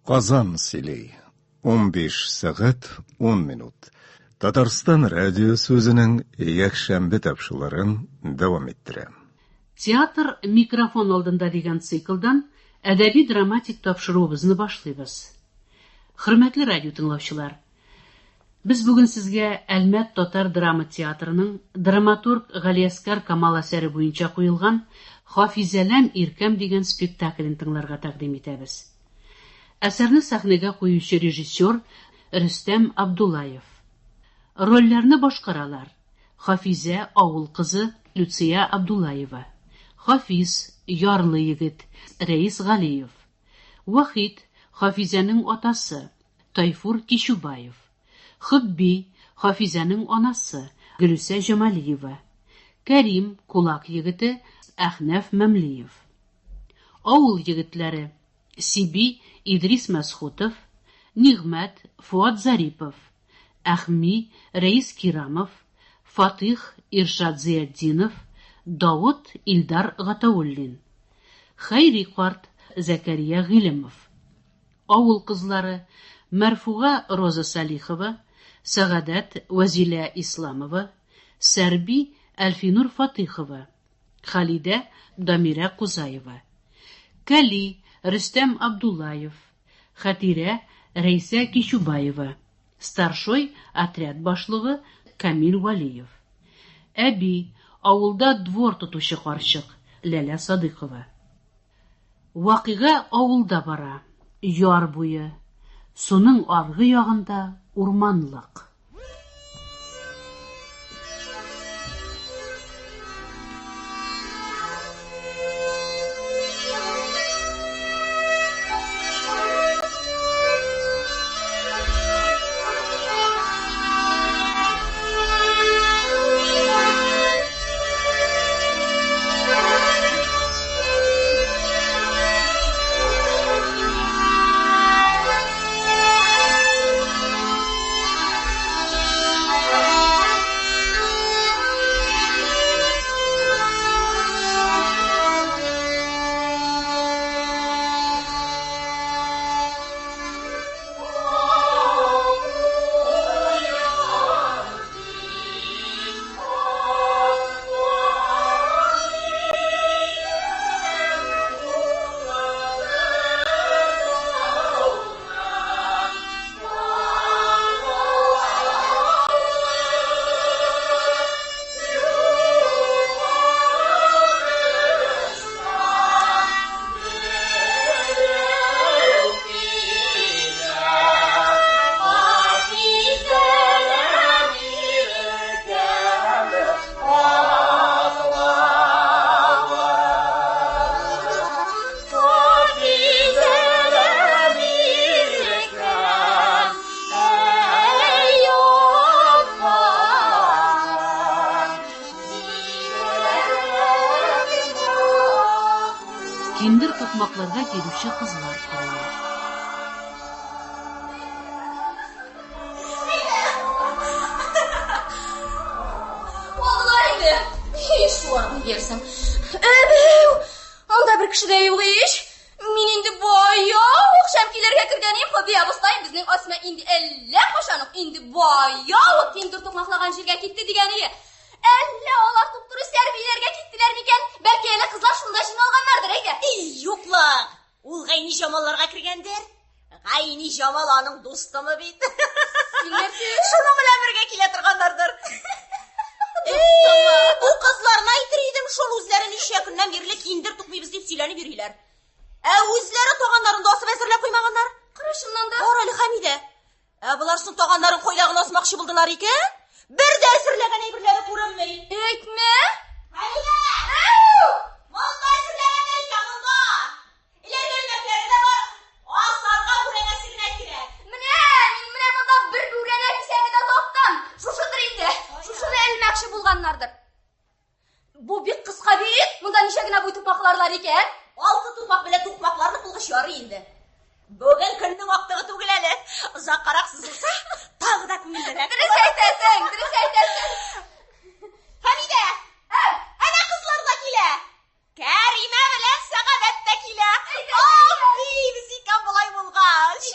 Казан сөйли. 15 сәгать 10 минут. Татарстан радиосы үзенең якшәмбе тапшыруларын дәвам иттерә. Театр микрофон алдында дигән циклдан әдәби-драматик тапшыруыбызны башлыйбыз. Хөрмәтле радио тыңлаучылар, без бүген сезгә Әлмәт татар драма театрының драматург Галиәсгар Камал әсәре буенча куелган Хафизәләм иркәм дигән спектаклен тыңларга тәкъдим итәбез. Әсәрне сәхнәгә куючы режиссер Рөстәм Абдуллаев. Рольләрне башкаралар: Хафизә авыл кызы Люция Абдуллаева, Хафиз, ярлы егет Рәис Галиев, Вахит, Хафизәнең атасы, Тайфур Кичүбаев, Хөбби, Хафизәнең анасы, Гөлүсә Җамалиева, Кәрим, кулак егете, Әхнәф Мәмлиев. Авыл егетләре, Сиби, Идрис Мәсхутов, Нигъмәт, Фоат Зарипов, Әхми, Рәис Кирамов, Фатыйх, Иршат Зыятдинов, Давыт, Илдар Гатауллин. Хәйри карт, Зәкәрия Гыйлемов. Авыл кызлары, Мәрфуга Роза Салихова, Сәгадәт Вәзилә Исламова, Сәрби Әлфинур Фатыйхова, Халидә Дамирә Кузаева. Кәли Рөстәм Абдуллаев, Хәтирә Рәйсә Кичүбаева, старшой отряд башлыгы Камил Вәлиев. Әби, авылда двор тотучы карчык Ләлә Садыйкова. Вакыйга авылда бара, яр буе, суның аргы ягында урманлык. Киндер тукмакларга килүче кызлар күренә. Алдылар инде. Һич шуларны бирсең. Әбәү! Монда бер кеше дә юк ич. Мин инде бая ук шәмкиләргә кергән идем, Хобби абыстай безнең Асма инде әллә кашан ук инде бая ук киндер тукмаклаган җиргә китте дигән ие. Әллә алар туп-туры Сәрбиләргә киттеләр микән? Бәлки әле кызлар шунда җыйналганнардыр, әйдә. Юк ла, ул Гайниҗамалларга кергәндер. Гайниҗамал аның дустымы бит. Син нәрсә? Шуның белән бергә килә торганнардыр. Бу кызларны әйтер идем, шул үзләре ничә көннән бирле киндер тукмыйбыз дип сөйләнеп йөриләр. Ә үзләре таганнарын да асып әзерләп куймаганнар. Кара чыннан да. Кара әле, Хәмидә. Ә болар соң таганнарын кайда гына асмакчы булдылар икән? Бер дә әзерләгән әйберләре күренми. Әйтмә. Хәмидә! Монда әзерләгәннәр икән, монда. Эләргә элмәкләре дә бар. Асарга бүрәнәсе генә кирәк. Менә, мин менә монда бер бүрәнә кисәге дә таптым. Шушыдыр инде. Шушыны элмәкче булганнардыр. Бу бик кыска бит. Монда ничә генә буй тукмакларлар икән? Алты тукмак белән тукмакларны булгач ярый инде. Бүген көннең актыгы түгел әле. Озаккарак сузылса, тагы да күңеллерәк. Дөрес әйтәсең, дөрес әйтәсең. Хәмидә! Әнә кызлар да килә. Кәримә белән Сәгадәт тә килә. Ах, дибез икән болай булгач.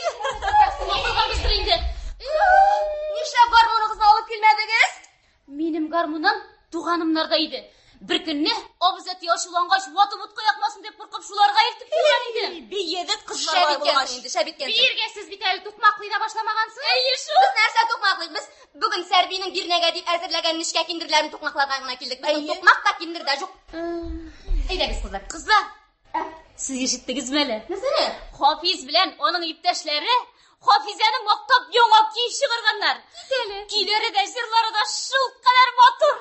Туганымнарда иде. Бер көнне абзәти ачулангач, ватып утка якмасын дип куркып, шуларга илтеп куйган идем. Биедек кызлар Шәп болай иткәнсең булгач. инде, шәп иткәнсең. Биергә сез бит әле тукмаклый да башламагансыз. Әйе шул. Без нәрсә тукмаклыйк? Без бүген Сәрбинең бирнәгә дип әзерләгән нечкә киндерләрен тукмакларга гына килдек. Безнең тукмак та киндер дә юк. Әйдәгез, кызлар. Кызлар, сез ишеттегезме әле? Нәрсәне? Хафиз белән аның иптәшләре Хафизәне мактап яңа көй чыгарганнар. Көйләре дә, җырлары да шулкадәр матур.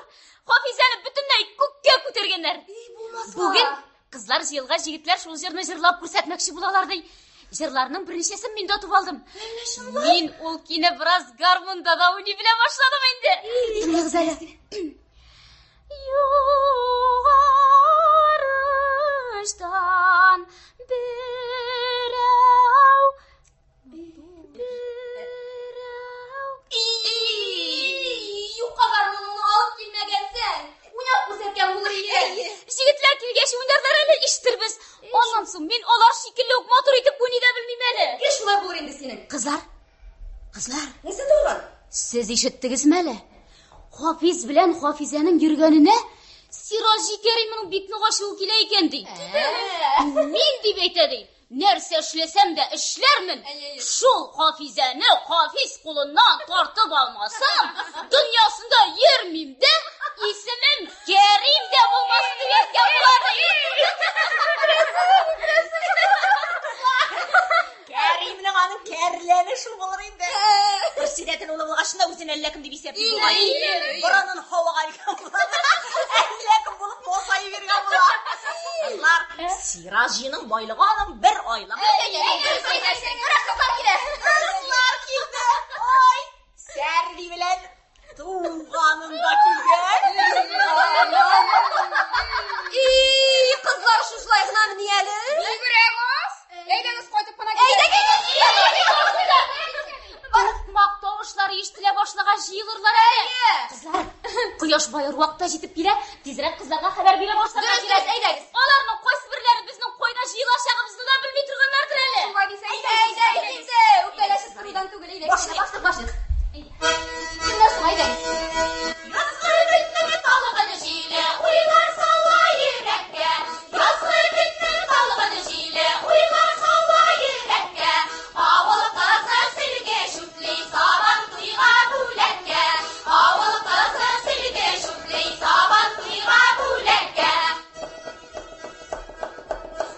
Хафизәне бөтенләй күккә күтәргәннәр. Бүген кызлар җыелгач, егетләр шул җырны җырлап күрсәтмәкче булалар ди. Җырларның берничәсен мин дә отып алдым. Мин ул көйне бераз гармунда да уйный белә башладым инде. Тыңлагыз әле. Югарыштан берәү берәү Юкка гармуныңны алып килмәгәнсең. Уйнап күрсәткән булыр иде. Егетләр килгәч уйнарлар әле, ишетербез. Аннан соң мин алар шикелле үк матур итеп уйный да белмим әле. Гел шулай булыр инде синең. Кызлар, кызлар, Нәрсә тагын? сез ишеттегезме әле? Хафиз белән Хафизәнең йөргәненә Сираҗи Кәримнең бик нык ачуы килә икән ди. Мин дип әйтә ди. Нәрсә эшләсәм дә эшләрмен. Шул Хафизәне Хафиз кулыннан тартып алмасам, дөньясында йөрмим дә, исемем Кәрим дә булмасын дип әйткән була ди. Кәримнең аның кәрләне шул булыр инде. Председатель улы булгач та үзен әллә кем дип исәпли бугай. Борынын һавага элгән була. Әллә кем булып мосаеп йөргән була. Кызлар, Сираҗиның байлыгы аның бер айлык. Кара кызлар килә. Кызлар килде. Ой, Сәрби белән туганым да килгән. И, кызлар шушылай гынамыни әле? Бигрәк аз. Әйдәгез кайтып кына Тукмак тавышлары ишетелә башлагач җыелырлар әле. Кызлар, кояш баер вакытта җитеп килә, тизрәк кызларга хәбәр бирә башларга Дөрес, кирәк. дөрес, әйдәгез. Аларның кайсы берләре безнең кайда җыелачагыбызны да белми торганнардыр әле. Шулай дисәң, әйдәгез инде. Үпкәләшеп торудан түгел, әйдәгез. Башлык, башлык. Кемнәр соң, әйдәгез. Язгы битнең талгын җиле уйлар сала йөрәккә. Язгы битнең талгын җиле уйлар сала йөрәккә. Авыл кызы сөлге чүпли сабан туйга бүләккә. Авыл кызы сөлге чүпли сабан туйга бүләккә.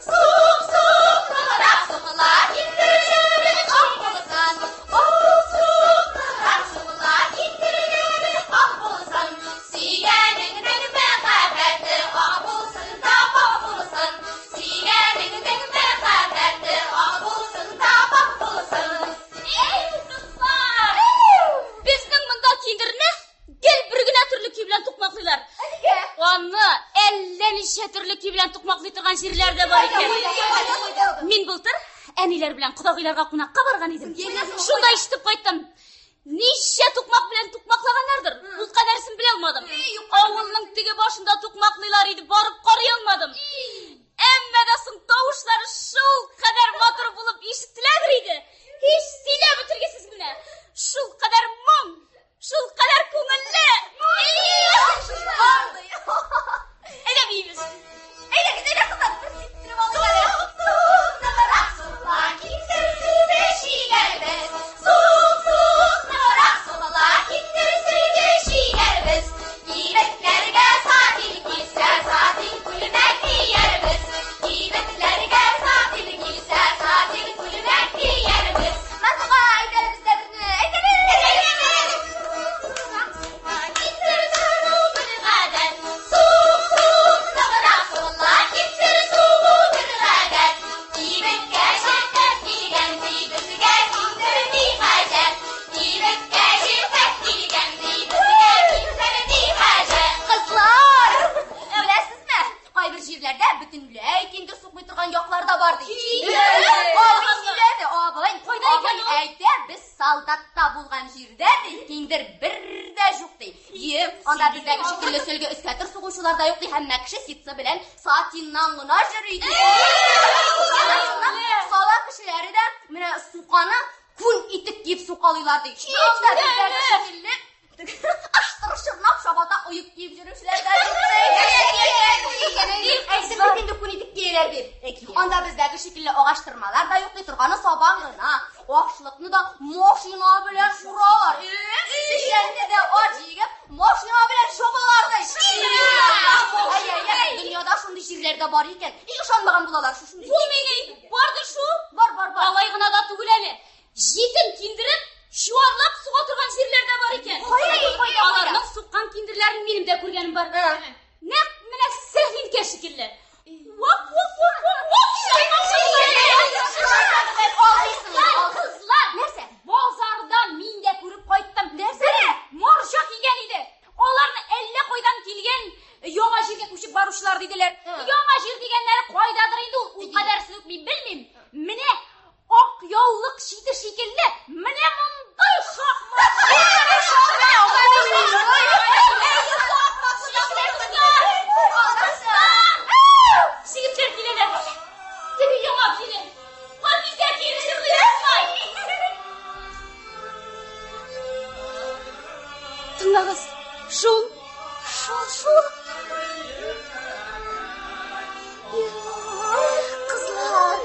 Сук, сук, ныграк сугыла, киндерләре ак булсын. Ох, сук, ныграк сугыла, киндерләре ак булсын. Сөйгәнеңнең мәхәббәте ак булсын да пакь булсын. Сөйгәнеңнең мәхәббәте ак булсын да пакь булсын. Эй, кызлар! Безнең монда киндерне гел бер генә төрле көй белән тукмаклыйлар. Аны әллә ничә төрле көй белән тукмаклый торган җирләр дә бар икән. Мин былтыр әниләр белән кодагыйларга кунакка барган идем. Шунда ишетеп кайттым. Ничә тукмак белән тукмаклаганнардыр. Ул кадәресен белә алмадым. Авылның теге башында тукмаклыйлар иде, барып карый алмадым. Әмма дә соң тавышлары шул кадәр матур булып ишетеләдер иде. Һич сөйләп бетергесез менә. Шул кадәр моң, шул кадәр күңелле. Әйдә биибез. Әйдәгез, әйдә кызлар, бер сиптереп алыйк әле. Сук, ныграк сугыла, киндер сөлге чигәрбез. Сук, сук, ныграк сугыла, киндер сөлге чигәрбез. Кибетләргә сатин килсә, сатин күлмәк киярбез. Кибетләргә сатин килсә, сатин күлмәк киярбез. Матуга, әйдәле без дә берне. Әйдәле. Киндер сугу бер гадәт. Сук, сук, ныграк сугыла, киндер сугу бер гадәт. Кибеткә җефәк килгән ди, безгә киндер ни хаҗәт. Кибеткә җефәк килгән ди, безгә киндер ни хаҗәт. Кызлар, беләсезме? Кайбер җирләрдә бөтенләй киндер сукмый торган яклар да бар ди. Абый сөйләде, абый. Кайда икән Абый ул? әйтә, без солдатта булган җирдә ди, киндер бер дә юк ди. Е, анда бездәге шикелле сөлге өскәтер сугучылар да юк ди, һәммә кеше ситсы белән сатиннан гына йөри ди. Сала кешеләре дә менә суканы күн итек киеп сукалыйлар ди. Һич тә бездәге шикелле Ыштыр чорнап чабата оек киеп йөрүчеләр дә юк. Әйтеп бит инде күн итек кияләр дип. Анда бездәге шикелле агач тырмалар да юк, ди, торганы сабан гына. Ашлыкны да машина белән уралар. Печәнне дә ат җигеп, машина белән чабалар ди. Әй-әй-әй, дөньяда шундый җирләр дә бар икән. И ышанмаган булалар шушындый. Булмый, бардыр шул. Бар, бар, бар. Алай гына да түгел әле. Җитен киндереп, чуарлап суга торган җирләр дә бар икән. Кая, кая, кая? Аларның суккан киндерләрен минем дә күргәнем бар. Нәкъ менә сәхинкә шикелле. Вак, вак, вак, вак, вак, Кызлар, кызлар, Нәрсә? Базарда мин дә күреп кайттым. Нәрсә? Морҗа кигән иде. Аларны әллә кайдан килгән яңа җиргә күчеп баручылар диделәр. Яңа җир дигәннәре кайдадыр инде ул, ул кадәрсен үк мин белмим. Менә ак яулык чите шикелле, менә мондый шакмак. Егетләр киләләр. Теге яңа килен. Хафизә килен җырлый башлый. Тыңлагыз, шул, шул, шул. Кызлар.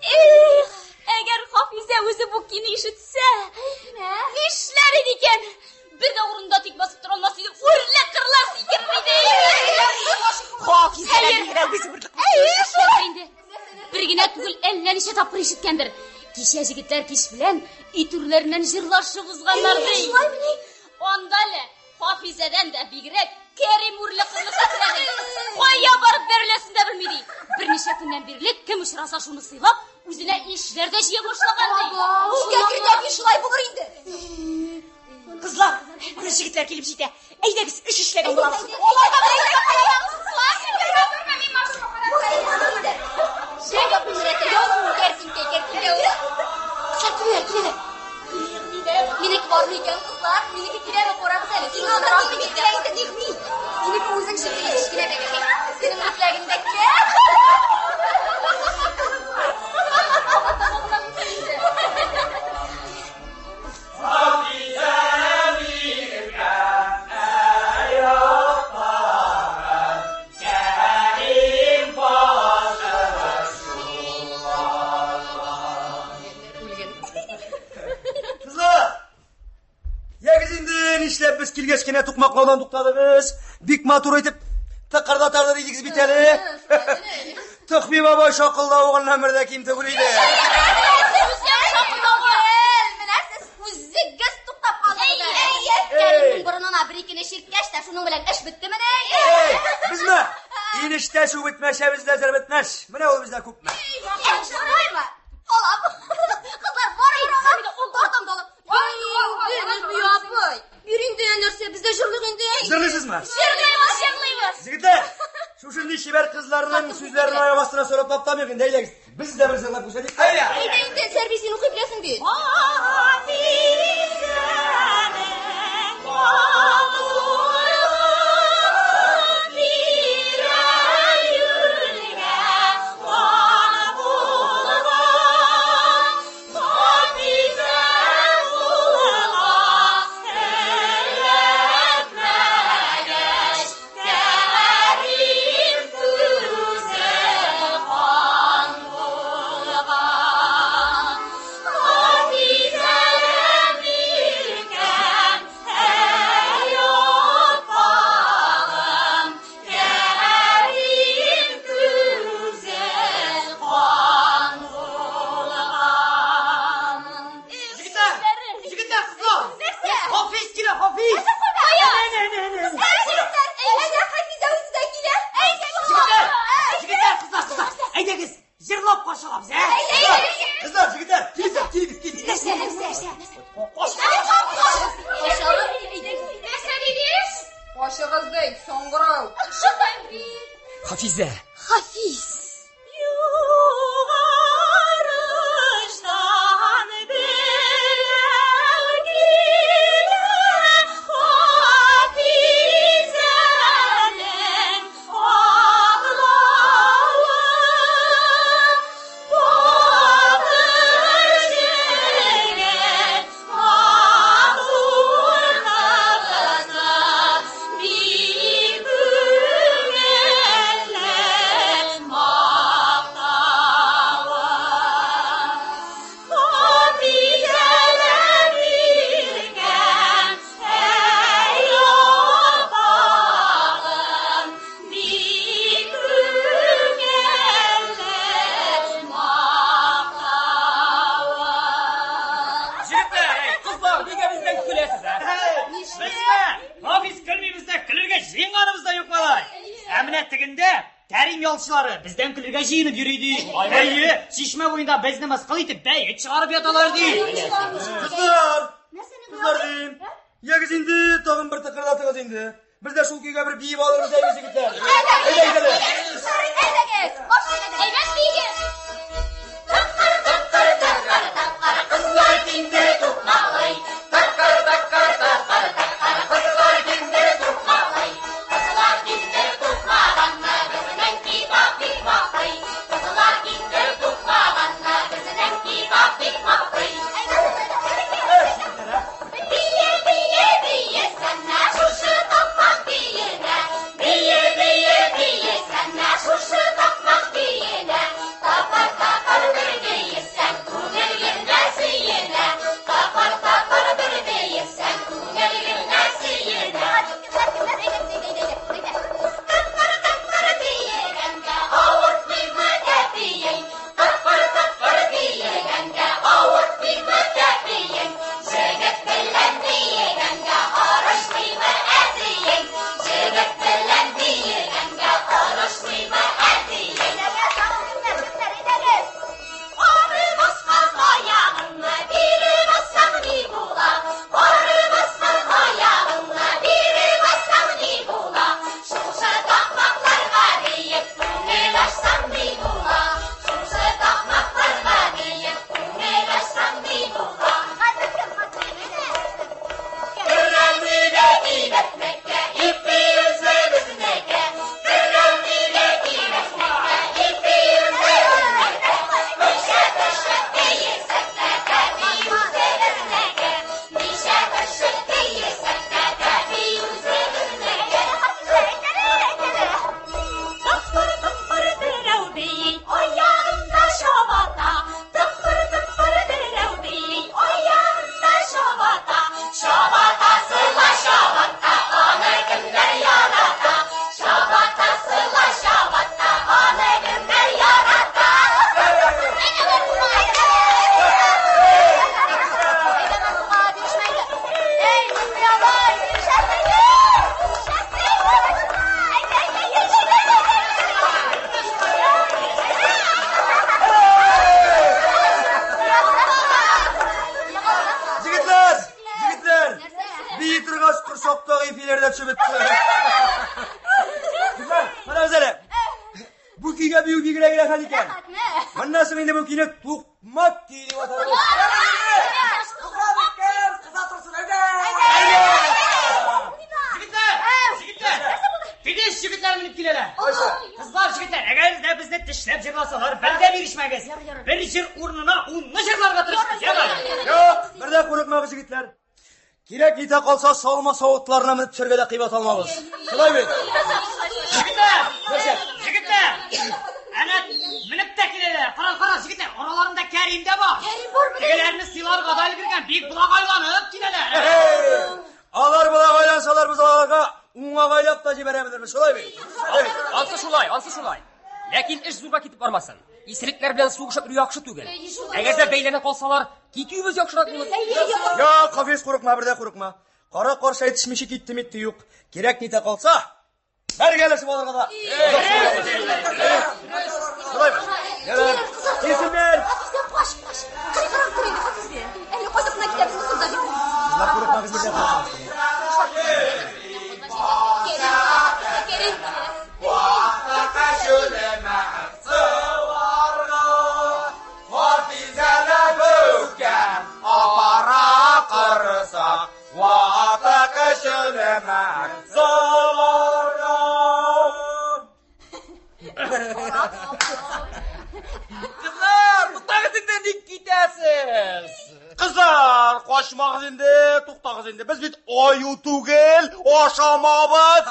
Эх, әгәр Хафизә үзе бу көйне ишетсә, нишләр иде икән? Бер дә урында тик басып тора алмас иде, үрле кырлы сикерер иде. Хафизә бигрәк үзе үрлек. Шулай инде. Бер генә түгел, әллә ничә тапкыр ишеткәндер. Кичә җегетләр кич белән өй түрләреннән җырлашып узганнар ди. Анда әле Хафизәдән дә бигрәк Кәрим үрле кырлы сикерә. Кая барып бәреләсен дә белми ди. Берничә көннән бирле кем очраса шуны сыйлап, үзенә ишләр дә җыя башлаган ди. Өйгә кергән шулай булыр инде. Кызлар, менә җегетләр килеп җитә. Әйдәгез, эш эшләгән булабыз. Минеке бармы икән, кызлар? Минеке киләме, карагыз әле. Син озынрак бит инде. Синеке үзең шикелле кечкенә бәләкәй. Синең үтләгеңдә килә. Кызлар! Ягез инде, нишләп без килгәч кенә тукмаклаудан туктадыгыз? Бик матур итеп тыкырдатардыр идегез бит әле. Төхби бабай шакылдавыгыннан бер дә ким түгел иде. Менә сез үзегез туктап калдыгыз әле. Кәримнең борынына бер икене чирткәч тә шуның белән эш бетте менә. Эй, безме? Инештә су бетмәс, бездә җыр бетмәс. Менә ул бездә күпме. Шулаймы? Алам. Кызлар, бар алам. Тартам да алам. Ай, апай. Бир инде нәрсә, бездә җырлык инде. Җырлыйсызмы? Җырлыйбыз, җырлыйбыз. Егетләр, шушындый чибәр кызларның сүзләрен аяк астына сорап таптамыйк инде, әйдәгез. Без дә бер җырлап күрсәтик. Әйдә! Әйдә инде, Сәрби, син укый беләсең бит. Егетләр! Егетләр, кызлар! Хафиз килә, Хафиз! Әйдә, Хафизә үзе дә килә. Егетләр! Егетләр, кызлар, кызлар! Әйдәгез, җырлап каршы алабыз, ә? Кызлар, егетләр, килегез, килегез, килегез. Нәрсә, нәрсә? Нәрсә дидегез? Ачыгыз ди, саңгырау. Шыгай бит. Хафизә. Хафиз. Югарыштан берәү килә, Хафизәнең аклавы. Батыр җегет, матур кызы, бик күңелле мактавы. Хафизәләр иркәм, әй апагым, бик күңелле мактавы. Җегетләр, әй, кызлар, нигә бездән көләсез, ә? Безме? Хафиз көлмибез дә, көлергә җыенганыбыз да юк малай. Ә менә тегендә Кәрим ялчылары бездән көлергә җыенып йөри ди. Әйе, чишмә буенда безне мыскыл итеп бәет чыгарып яталар ди. Кызлар! Кызлар дим. Ягез инде, тагын бер тыкырдатыгыз инде. Без дә шул көйгә бер биеп алырбыз әйе, егетләр. Әйдә, әйдә. Әйдәгез, Әйбәт биегез. Тыкыр, тыкыр, тыкыр, тыкыр, кызлар киндер тукмаклый. Тыкыр, тыкыр, тыкыр, тыкыр, кызлар киндер тукмаклый. Кызлар киндер тукмаганны безнең китап бик мактый. Кызлар киндер тукмаганны безнең китап бик мактый. Бие, бие, биесәннә шушы такмак биенә. Бие, бие, биесәннә шушы такмак биенә. Тапар, тапар бер биесәң, күңел генә сөенә. Тапар, тапар бер биесәң, күңел генә сөенә. Тыкыр, тыкыр биегәнгә авыртмыймы тәпиең? Тыкыр, тыкыр биегәнгә авыртмыймы тәпиең? Җегет белән биегәнгә орышмыймы әтиең? Җегет белән биегәнгә орышмыймы әтиең? Ары баскан аягыңны бире бассаң ни була? Ары баскан аягыңны бире бассаң ни була? Шушы такмакларга биеп күңел ачсаң ни була? Шушы такмакларга биеп күңел ачсаң ни була? Берәүнегә кибәтмәккә, ипи үзебезнеке. Берәүнегә кибәтмәккә, ипи үзебезнеке. Ничә төшеп биесәк тә, тәпи үзебезнеке. Ничә төшеп биесәк тә, тәпи үзебезнеке. Тыпыр, тыпыр берәү бии, аягында чабата. Тыпыр, тыпыр берәү бии, аягында чабата. Чабатасы ла чабата, аны кемнәр ярата? Чабатасы ла чабата, аны кемнәр ярата? Егетләр! Егетләр! Бии торгач, корсактагы ипиләр дә төшеп бетте. Кызлар, карагыз әле. Бу көйгә бию бигрәк рәхәт икән. Моннан соң инде бу көйне тукмак көе дип атарбыз. Җегетләр, җегетләр. Теге җегетләр менеп киләләр. Кызлар, җегетләр, әгәр дә безне тешләп җырласалар, бер дә бирешмәгез. Бер җыр урынына унны җырларга тырышыгыз. Ярар. Юк, бер дә курыкмагыз, егетләр. Кирәк нитә калса, салма савытларына менеп төшәргә дә кыйбат алмабыз. Шулай бит? Җегетләр, җегетләр. Әнә менеп тә киләләр. Кара, кара, җегетләр, араларында Кәрим дә бар. Кәрим бармы? Тегеләрне сыйларга да өлгергән, бик былагайланып киләләр. Алар былагайлансалар, без аларга уңагайлап та җибәрәбез, шулай бит? Ансы шулай, ансы шулай. Ләкин эш зурга китеп бармасын. Исерекләр белән сугышып йөрү яхшы түгел. Әгәр дә бәйләнә калсалар, китүебез яхшырак булыр. Юк, Хафиз, курыкма, бер дә курыкма. Кара каршы әйтешмичә китте митте юк. Кирәк нитә калса, бергәләшеп алырга да. Шулай бит? Ярар. Килсеннәр. Хафизә, кач, кач. Кырыйгарак тор инде, Хафизә. Әле кайтып кына китәбез, кызлар. Кызлар, курыкмагыз, бер дә курыкмагыз. Ватык чүлмәк суларга. Кызлар, туктагыз инде, ник китәсез? Кызлар, качмагыз инде, туктагыз инде. Без бит аю түгел, ашамабыз.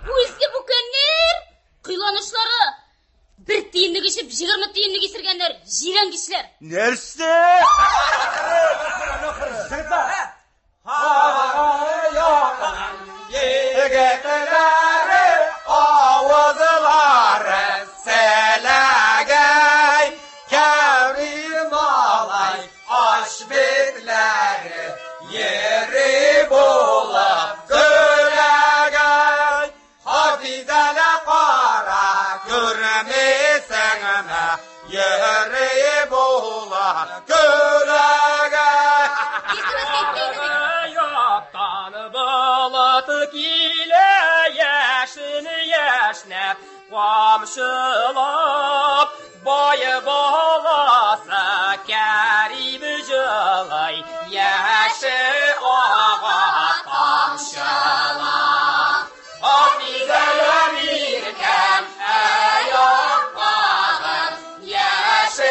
Күзле бүкәннәр, кыйланышлары. Бер тиенлек эчеп, 20 тиенлек исергәннәр, җирәнгечләр. Нәрсә? Егетләре авызлары селәгәй, Кәрим малай ач битләре йөри булып көләгәй. Хафизәлә кара күрмисеңме, йөри булып көләгәй. Яктан болыт килә, яшен яшьнәп, камчылап, бай баласы Кәрим җылый, яше ага тамчылап. Хафизәләр иркәм аякларын, яше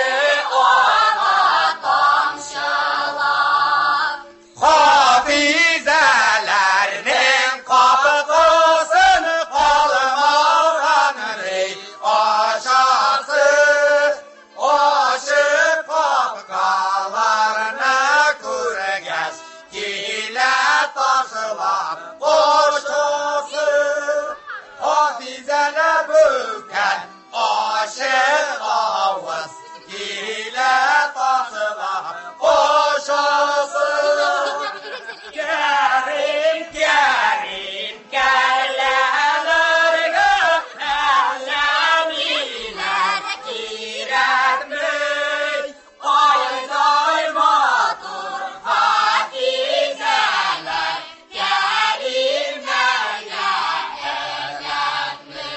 ага тамчылап. Хафизәләрнең капкасын калмаган ри ачасы, ачык капкаларны күргәч, килә ташлап кочасы. Хафизәләр бүкән ачык авыз, килә ташлап кочасы. Кәрим, Кәрим, кәләләргә әллә ниләр кирәкми. Айдай матур Хафизәләр Кәримнәргә эләкми.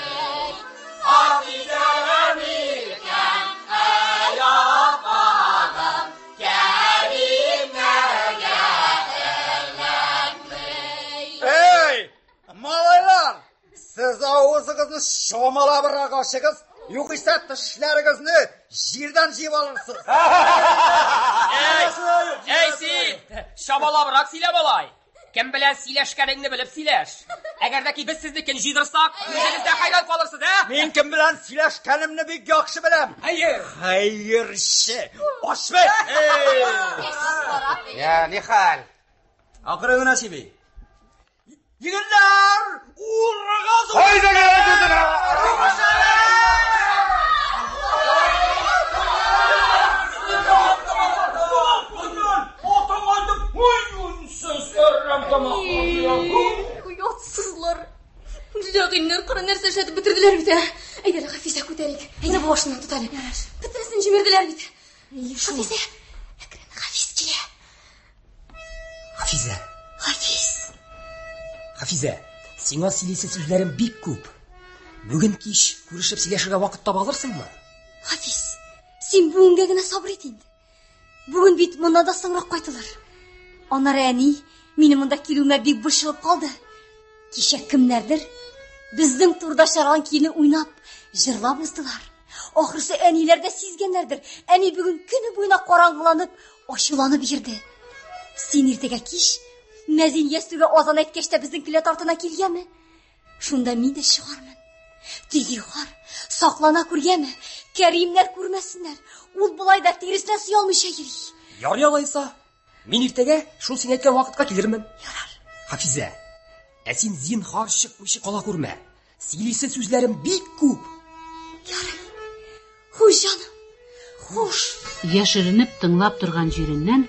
Хафизәләр микән аякларым Кәримнәргә эләкми. Эй, малайлар, сез авызыгызны чамалабрак ачыгыз, югыйсә тешләрегезне җирдән җыеп алырсыз. Эй, эй син, чамалабрак сөйлә малай. Кем белән сөйләшкәнеңне белеп сөйләш. Әгәр дә ки без сезнекен җыйдырсак, үзегез дә хәйран калырсыз, ә? Мин кем белән сөйләшкәнемне бик яхшы беләм. Хәер. Хәерче. Ачмый. Я, ни хәл? Акрын гына сиби. Егетләр, урыгыз! Оятсызлар. Ләгыйннәр, кара нәрсә эшләтеп бетерделәр бит, ә? Әйдә әле, Хафизә, күтәрик. Әйдә, бу башыннан тот әле. Бөтенесен җимерделәр бит. Хафизә, әкрен, Хафиз килә. Хафизә, Хафиз. Хафизә, сиңа сөйлисе сүзләрем бик күп. Бүген кич күрешеп сөйләшергә вакыт таба алырсыңмы? Хафиз, син бүгенгә генә сабыр ит инде. Бүген бит моннан да соңрак кайтылыр. Аннары әни минем монда килүемә бик борчылып калды. Кичә кемнәрдер безнең турыда чыгарган көйне уйнап, җырлап уздылар. Ахрысы әниләр дә сизгәннәрдер. Әни бүген көне буена караңгыланып, ачуланып йөрде. Син иртәгә кич мәзин ястүгә азан әйткәч тә безнең келәт артына кил, яме? Шунда мин дә чыгармын. Тик югар, саклана күр, яме? Кәримнәр күрмәсеннәр. Ул болай да тиресенә сыя алмыйча йөри. Ярый алайса. Мин иртәгә шул син әйткән вакытка килермен. Ярар. Хафизә, ә син зинһар чыкмыйча кала күрмә. Сөйлисе сүзләрем бик күп. Ярый. Хуш, җаным. Хуш. Яшеренеп тыңлап торган җиреннән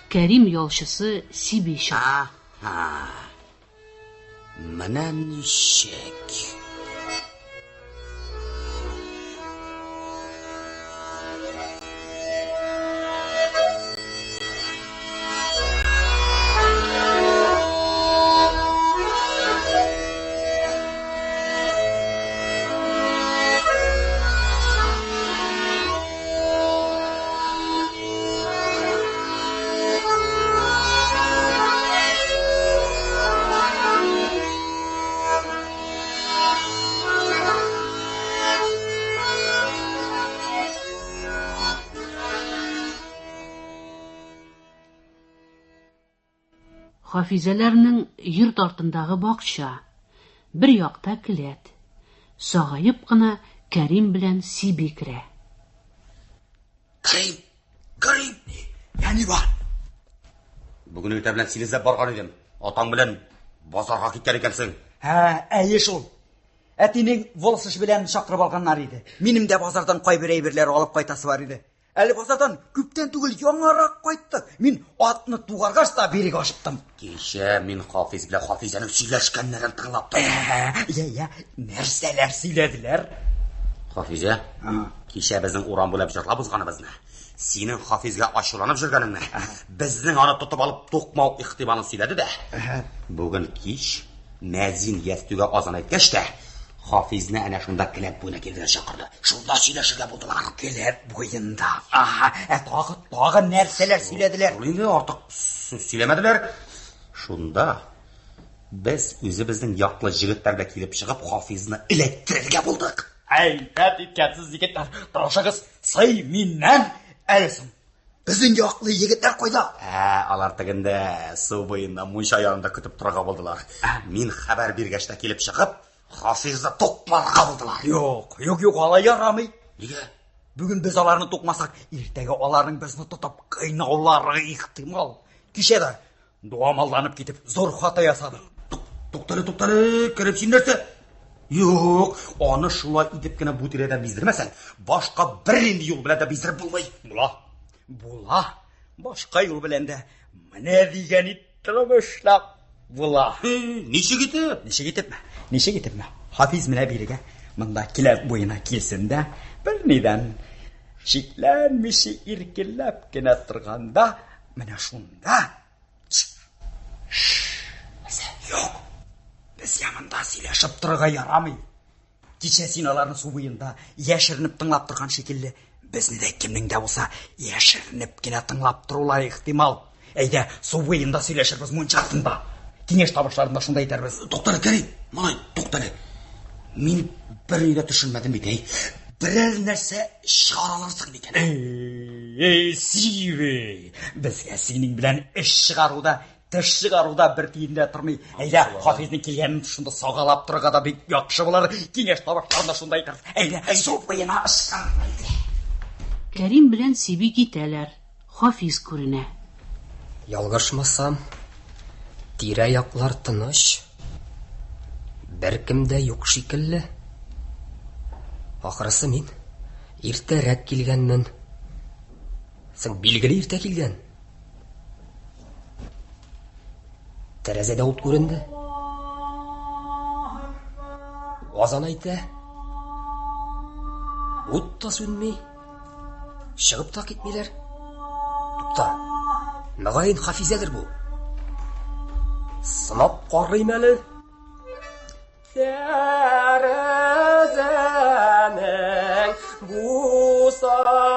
Кәрим ялчысы Сиби чыга. Аһа. Менә ничек. Хафизәләрнең йорт артындагы бакча. Бер якта келәт. Сагаеп кына Кәрим белән Сиби керә. Кәрим! Кәрим! Я ни бар? Бүген иртә белән сине эзләп барган идем. Атаң белән базарга киткән икәнсең. Ә, әйе шул. Әтинең волос эше белән чакырып алганнар иде. Минем дә базардан кайбер әйберләр алып кайтасы бар иде. Әле базардан күптән түгел яңарак кайттык. Мин атны тугаргач та бирегә ашыктым. Кичә мин Хафиз белән Хафизәнең сөйләшкәннәрен тыңлап тордым. Я, я, нәрсәләр сөйләделәр? Хафизә, кичә безнең урам буйлап җырлап узганыбызны, синең Хафизгә ачуланып йөргәнеңне, безнең аны тотып алып тукмау ихтималын сөйләде дә. Бүген кич Мәзин ястүгә азан әйткәч тә, Хафизны әнә шунда келәт буена килергә чакырды. Шунда сөйләшергә булдылар. Келәт буенда. Аһа, ә тагы, тагы нәрсәләр сөйләделәр? Шул инде артык сүз сөйләмәделәр. Шунда без үзебезнең яклы җегетләр белән килеп чыгып, Хафизны эләктерергә булдык. Әйбәт иткәнсез, егетләр. Тырышыгыз, сый миннән әле соң. Безнең яклы егетләр кайда? Ә, алар тегендә су буенда мунча янында көтеп торырга булдылар. Мин хәбәр биргәч тә килеп чыгып, Хафизны тукмарга булдылар. Юк, юк, юк, алай ярамый. Нигә? Бүген без аларны тукмасак, иртәгә аларның безне тотып кыйнаулары ихтимал. Кичә дә дуамалланып китеп, зур хата ясадык. Туктале, туктале, кереп син нәрсә? Юк, аны шулай итеп кенә бу тирәдән биздермәсәң, башка бернинди юл белән дә биздереп булмый. Була. Була. Башка юл белән дә менә дигән иттереп эшләп була. Ничек итеп? Ничек итепме? Ничек итепме? Хафиз менә бирегә, монда келәт буена килсен дә, бернидән шикләнмичә иркенләп кенә торганда, менә шунда Юк. Безгә монда сөйләшеп торырга ярамый. Кичә син аларны су буенда яшеренеп тыңлап торган шикелле, безне дә кемнең дә булса яшеренеп кенә тыңлап торулары ихтимал. Әйдә, су буенда сөйләшербез мунча артында. Киңәш табышларында шунда әйтәрбез. Туктале, Кәрим, малай, туктале. Мин берни дә төшенмәдем бит, әй. Берәр нәрсә чыгара алырсың микән? Эй, Сиви, безгә синең белән эш чыгаруда, теш чыгаруда бер тиен дә тормый. Әйдә, Хафизның килгәнен шунда сагалап торырга да бик яхшы булыр. Киңәш табышларында шунда әйтербез. Әйдә, су буена ычкын. Кәрим белән Сиби китәләр. Хафиз күренә. Ялгышмасам, тирә-яклар тыныч. Беркем дә юк шикелле. Ахрысы мин иртәрәк килгәнмен. Соң билгеле иртә килгән. Тәрәзәдә ут күренде. Азан әйтә. Ут та сүнми. Чыгып та китмиләр. Тукта. Мөгаен Хафизәдер бу. Сынап карыйм әле. Тәрәзәнең бусагасы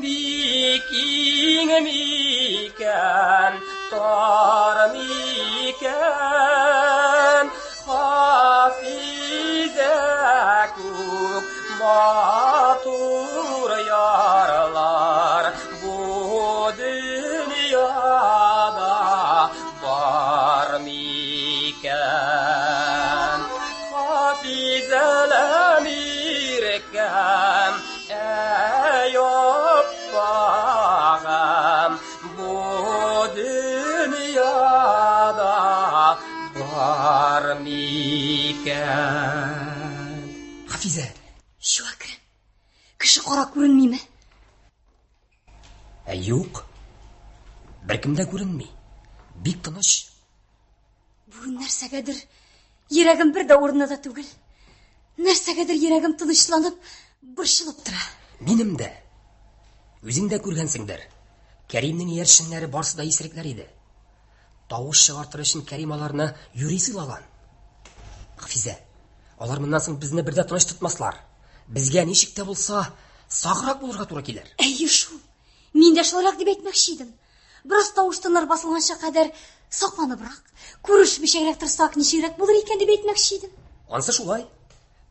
бик киң микән, тар микән? Хафизә күк матур ярлар бу дөньяда бар микән? Хафизәләм иркәм, әй аппагым, бу дөньяда бар микән? Хафизә! Чү, Әкрәм, кеше кара күренмиме? Ә юк. Беркем дә күренми. Бик тыныч. Бүген нәрсәгәдер йөрәгем бер дә урынында түгел. Нәрсәгәдер йөрәгем тынычланып, борчылып тора. Минем дә. Үзең дә күргәнсеңдер. Кәримнең иярченнәре барсы да исерекләр иде. Тавыш чыгартыр өчен Кәрим аларны юри сыйлаган. Хафизә, алар моннан соң безне бер дә тыныч тотмаслар. Безгә ничек тә булса саграк булырга туры килер. Әйе шул. Мин дә шулайрак дип әйтмәкче идем. Бераз тавыш-тыннар басылганча кадәр сакланыбрак, күрешмичәрәк торсак, ничегрәк булыр икән дип әйтмәкче идем. Ансы шулай.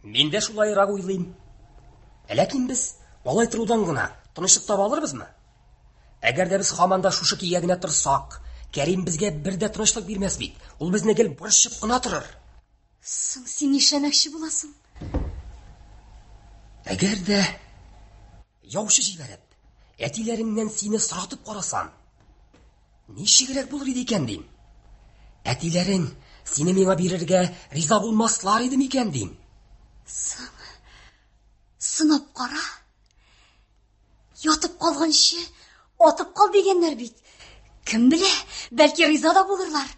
Мин дә шулайрак уйлыйм. Ләкин без алай торудан гына тынычлык таба алырбызмы? Әгәр дә без һаман да шушы көйгә генә торсак, Кәрим безгә бер дә тынычлык бирмәс бит. Ул безне гел борчып кына торыр. Соң син нишләмәкче буласың? Әгәр дә яучы җибәреп, әтиләреңнән сине соратып карасам, ничегрәк булыр иде икән дим. Әтиләрең сине миңа бирергә риза булмаслар иде микән дим. Соң сынап кара. Ятып калганчы, атып кал дигәннәр бит. Кем белә, бәлки риза да булырлар.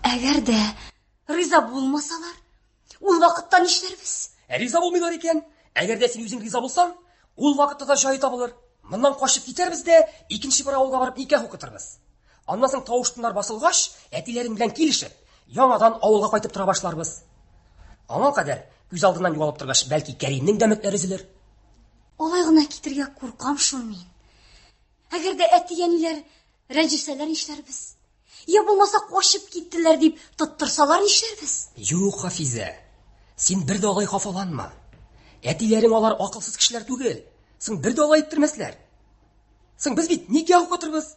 Әгәр дә риза булмасалар, ул вакытта нишләрбез? Ә риза булмыйлар икән, әгәр дә син үзең риза булсаң, ул вакытта да җае табылыр. Моннан качып китәрбез дә, икенче бер авылга барып никах укытырбыз. Аннан соң тавыш-тыннар басылгач, әтиләрең белән килешеп, яңадан авылга кайтып тора башларбыз. Аңа кадәр күз алдыннан югалып торгач, бәлки Кәримнең дә өметләре өзелер. Алай гына китергә куркам шул мин. Әгәр дә әти-әниләр рәнҗесәләр нишләрбез? Я булмаса качып киттеләр дип тоттырсалар нишләрбез? Юк, Хафизә, син бер дә алай хафаланма. Әтиләрең алар акылсыз кешеләр түгел. Соң бер дә алай иттермәсләр. Соң без бит никах укытырбыз.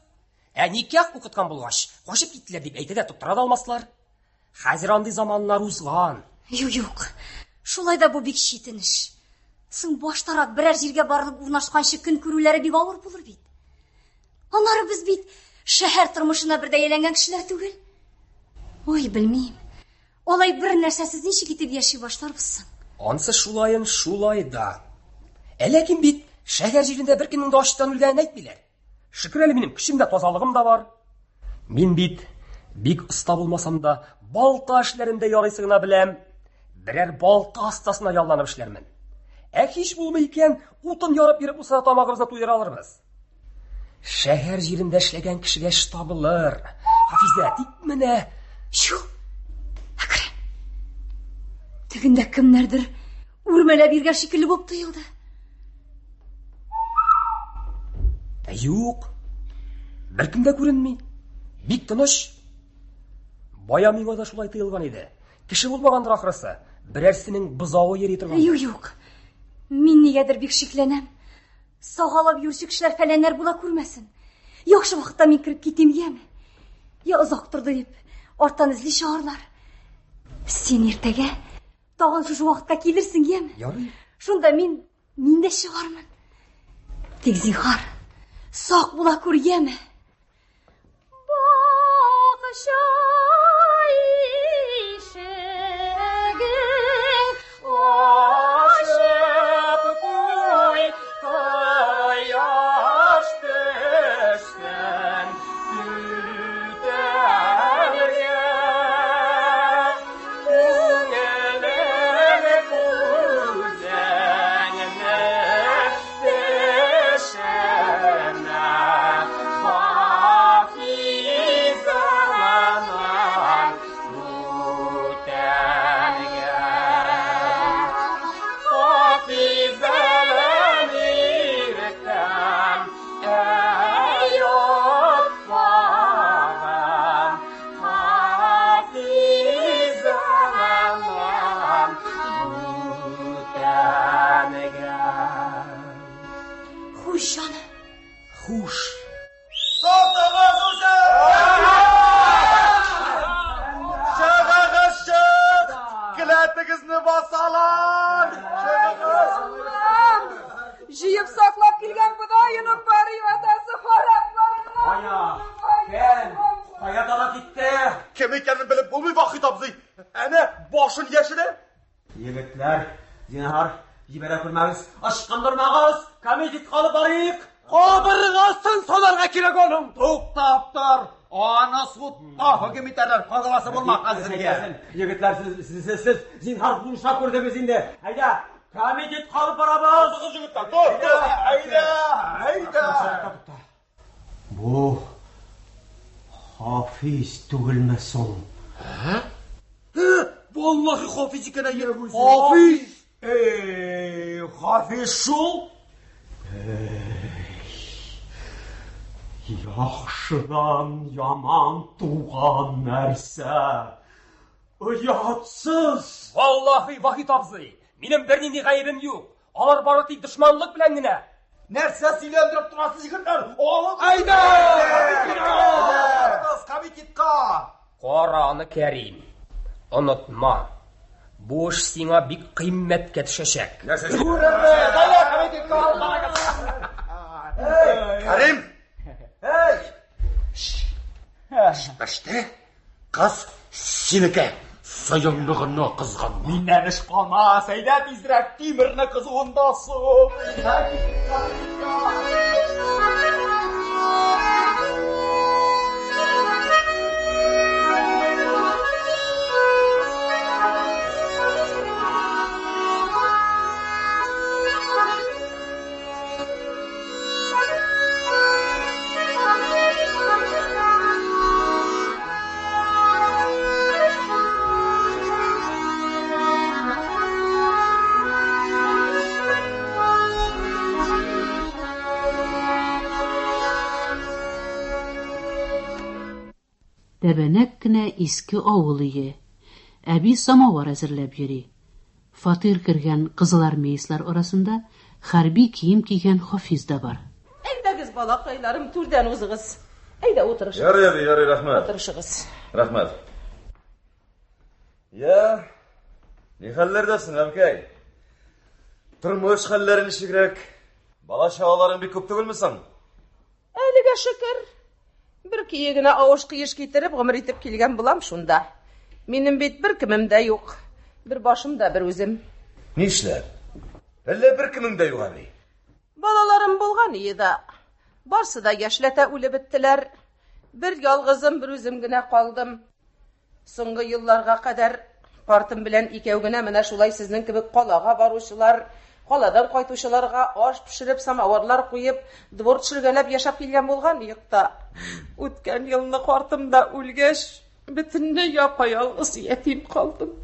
Ә никах укыткан булгач, качып киттеләр дип әйтә дә тоттыра да алмаслар. Хәзер андый заманнар узган. Юк, юк. Шулай да бу бик читен эш. Соң баштарак берәр җиргә барып урнашканчы көн күрүләре бик авыр булыр бит. Аннары без бит шәһәр тормышына бер дә ияләнгән кешеләр түгел. Ой, белмим. Алай бер нәрсәсез ничек итеп яши башларбыз соң? Ансы шулаен шулай да. Ә ләкин бит шәһәр җирендә беркемнең дә ачтан үлгәнен әйтмиләр. Шөкер әле минем көчем дә, тазалыгым да бар. Мин бит бик оста булмасам да, балта эшләрен дә ярыйсы гына беләм. Берәр балта остасына ялланып эшләрмен. Ә һич булмый икән, утын ярып йөреп булса да тамагыбызны туйдыра алырбыз. Шәһәр җирендә эшләгән кешегә эш табылыр. Хафизә, тик менә... Чү! Әкрәм! Тегендә кемнәрдер үрмәләп йөргән шикелле булып тоелды. Ә юк. Беркем дә күренми. Бик тыныч. Бая миңа да шулай тоелган иде. Кеше булмагандыр ахрысы. Берәрсенең бозавы йөри торган. Юк, юк. Мин нигәдер бик шикләнәм. Сагалап йөрүче кешеләр фәләннәр була күрмәсен. Яхшы вакытта мин кереп китим, яме? Я озак торды дип, арттан эзли чыгарлар. Син иртәгә тагын шушы вакытка килерсең, яме? Ярый. Шунда мин мин дә чыгармын. Тик зинһар, сак була күр, яме? Бакча ишеген ачып куй, кояш төшсен түтәлгә. Күңелем күзеңне төшенә, Хафизаның бүтәнгә. Хафизәләм иркәм, әй аппагым, Хафизәләм бүтәнгә. Хуш, җаным. Хуш. Тотыгыз үзен! Чыгыгыз, чык! Келәтегезне басалар! Чыгыгыз! Улым, җыеп саклап килгән бодаеның бар атасы харапларына. Кая? Кем? Кая таба китте? Кем икәнен белеп булмый, Вахит абзый. Әнә, башын яшерә. Егетләр, зинһар, җибәрә күрмәгез, ычкындырмагыз, комитетка алып барыйк. Кабыргасын санарга кирәк аның. Туктап тор. Аны судта хөкем итәрләр. Кагыласы булма хәзергә. Егетләр, сез, сез, сез, сез зинһар булыша күрдегез инде. Әйдә, комитетка алып барабыз. Егетләр, тор, тор. Әйдә, әйдә. Бу Хафиз түгелме соң? Валлаһи Хафиз икән әйе. Хафиз! Эй, Хафиз шул. Яхшыдан яман туган нәрсә. Оятсыз! Валлаһи, Вахит абзый, минем бернинди гаебем юк. Алар бары тик дошманлык белән генә. Нәрсә сөйләндереп торасыз, егетләр? Алып Әйдә! Комитетка! Кара аны, Кәрим. Онытма. Бу эш сиңа бик кыйммәткә төшәчәк. Күрербез! Әйдә, комитетка! Кәрим! Эй! Пеште. Кыз синеке. Сыенлыгына кызганма. Миннән эш калмас, әйдә тизрәк тимерне кызуында сук. Тәбәнәк кенә иске авыл өе. Әби самавар әзерләп йөри. Фатир кергән кызылармеецлар арасында хәрби кием кигән Хафиз да бар. Әйдәгез, балакайларым, түрдән узыгыз. Әйдә, утырышыгыз. Ярый, әби, ярый, рәхмәт. Утырышыгыз. Рәхмәт. Я, ни хәлләрдәсең, әбкәй? Тормыш хәлләре ничегрәк? Бала чагаларың бик күп түгелме соң? Әлегә шөкер. Бер көе генә авыш кыеш китереп гомер итеп килгән булам шунда. Минем бит бер кемем дә юк. Бер башым да бер үзем. Нишләп? Әллә бер кемең дә юк, әби? Балаларым булган ие да. Барсы да яшьләтә үлеп беттеләр. Бер ялгызым, бер үзем генә калдым. Соңгы елларга кадәр картым белән икәү генә менә шулай сезнең кебек калага баручылар, каладан кайтучыларга аш пешереп, самавырлар куеп, двор төшергәләп яшәп килгән булган идек та. Үткән елны картым да үлгәч, бөтенләй япа-ялгыз ятим калдым.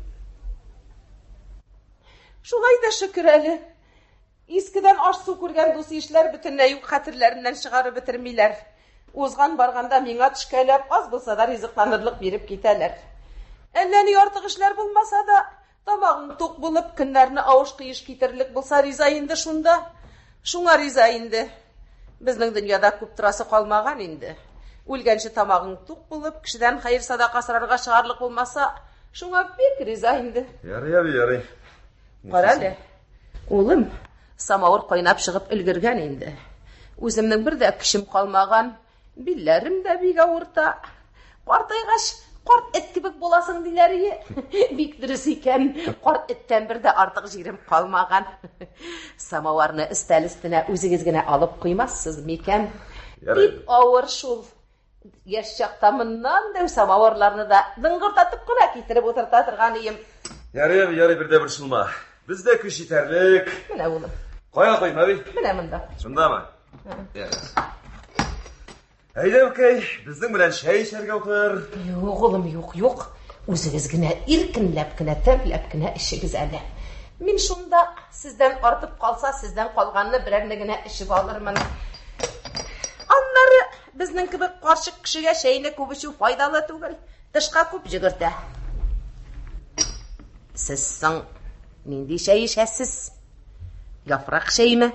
Шулай да шөкер әле. Искедән аш-су күргән дус-ишләр бөтенләй үк хәтерләреннән чыгарып бетермиләр. Узган барганда миңа төшкәләп, аз булса да ризыкланырлык биреп китәләр. Әллә ни артык эшләр булмаса да, тамагың тук булып, көннәрне авыш-кыеш китерерлек булса риза инде шунда. Шуңа риза инде. Безнең дөньяда күп торасы калмаган инде. Үлгәнче тамагың тук булып, кешедән хәер-садака сорарга чыгарлык булмаса, шуңа бик риза инде. Ярый, әби, ярый. Кара әле, улым, самавыр кайнап чыгып өлгергән инде. Үземнең бер дә көчем калмаган, билләрем дә бик авырта. Картайгач, карт эт кебек буласың диләр ие. Бик дөрес икән, карт эттән бер дә артык җирем калмаган. Самаварны өстәл өстенә үзегез генә алып куймассыз микән? Ярый. Бик авыр шул. Яшь чакта моннан дәү самавырларны да дыңгырдатып кына китереп утырта торган ием. Ярый, әби, ярый, бер дә борчылма. Бездә көч җитәрлек. Менә улым, Кая куйм, әби? менә монда. Шундамы? Ярый. Әйдә, әбкәй, безнең белән чәй эчәргә утыр. Юк, улым, юк, юк. Үзегез генә иркенләп кенә, тәмләп кенә эчегез әле. Мин шунда сездән артып калса, сездән калганны берәрне генә эчеп алырмын. Аннары безнең кебек карчык кешегә чәйне күп эчү файдалы түгел. Тышка күп җөгертә. Сез соң нинди чәй эчәсез? Яфрак чәйме?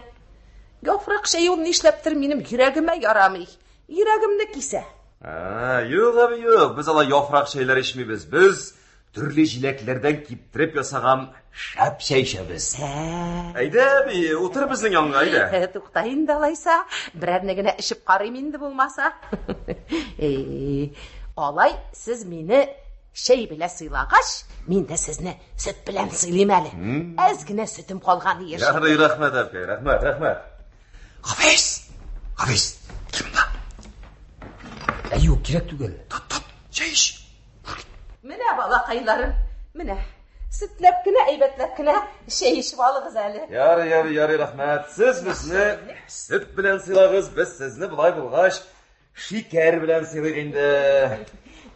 Яфрак чәй ул нишләптер минем йөрәгемә ярамый. Йөрәгемне кисә. А, юк, әби, юк. Без алай яфрак чәйләр эчмибез. Без төрле җиләкләрдән киптереп ясаган шәп чәй эчәбез. Әйдә, әби, утыр безнең янга, әйдә. Тукта инде алайса, берәрне генә эчеп карыйм инде булмаса. Алай сез мине чәй белән сыйлагач, мин дә сезне сөт белән сыйлыйм әле. Әз генә сөтем калган еш. Ярый, рәхмәт, әбкәй, рәхмәт, рәхмәт. Хафиз! Хафиз, кил монда. Ә юк, кирәк түгел. Тот, тот, чәй эч. Менә балакайларым, менә. Сөтләп кенә, әйбәтләп кенә чәй эчеп алыгыз әле. Ярый, ярый, ярый, рәхмәт. Сез безне сөт белән сыйлагыз, без сезне болай булгач шикәр белән сыйлыйк инде.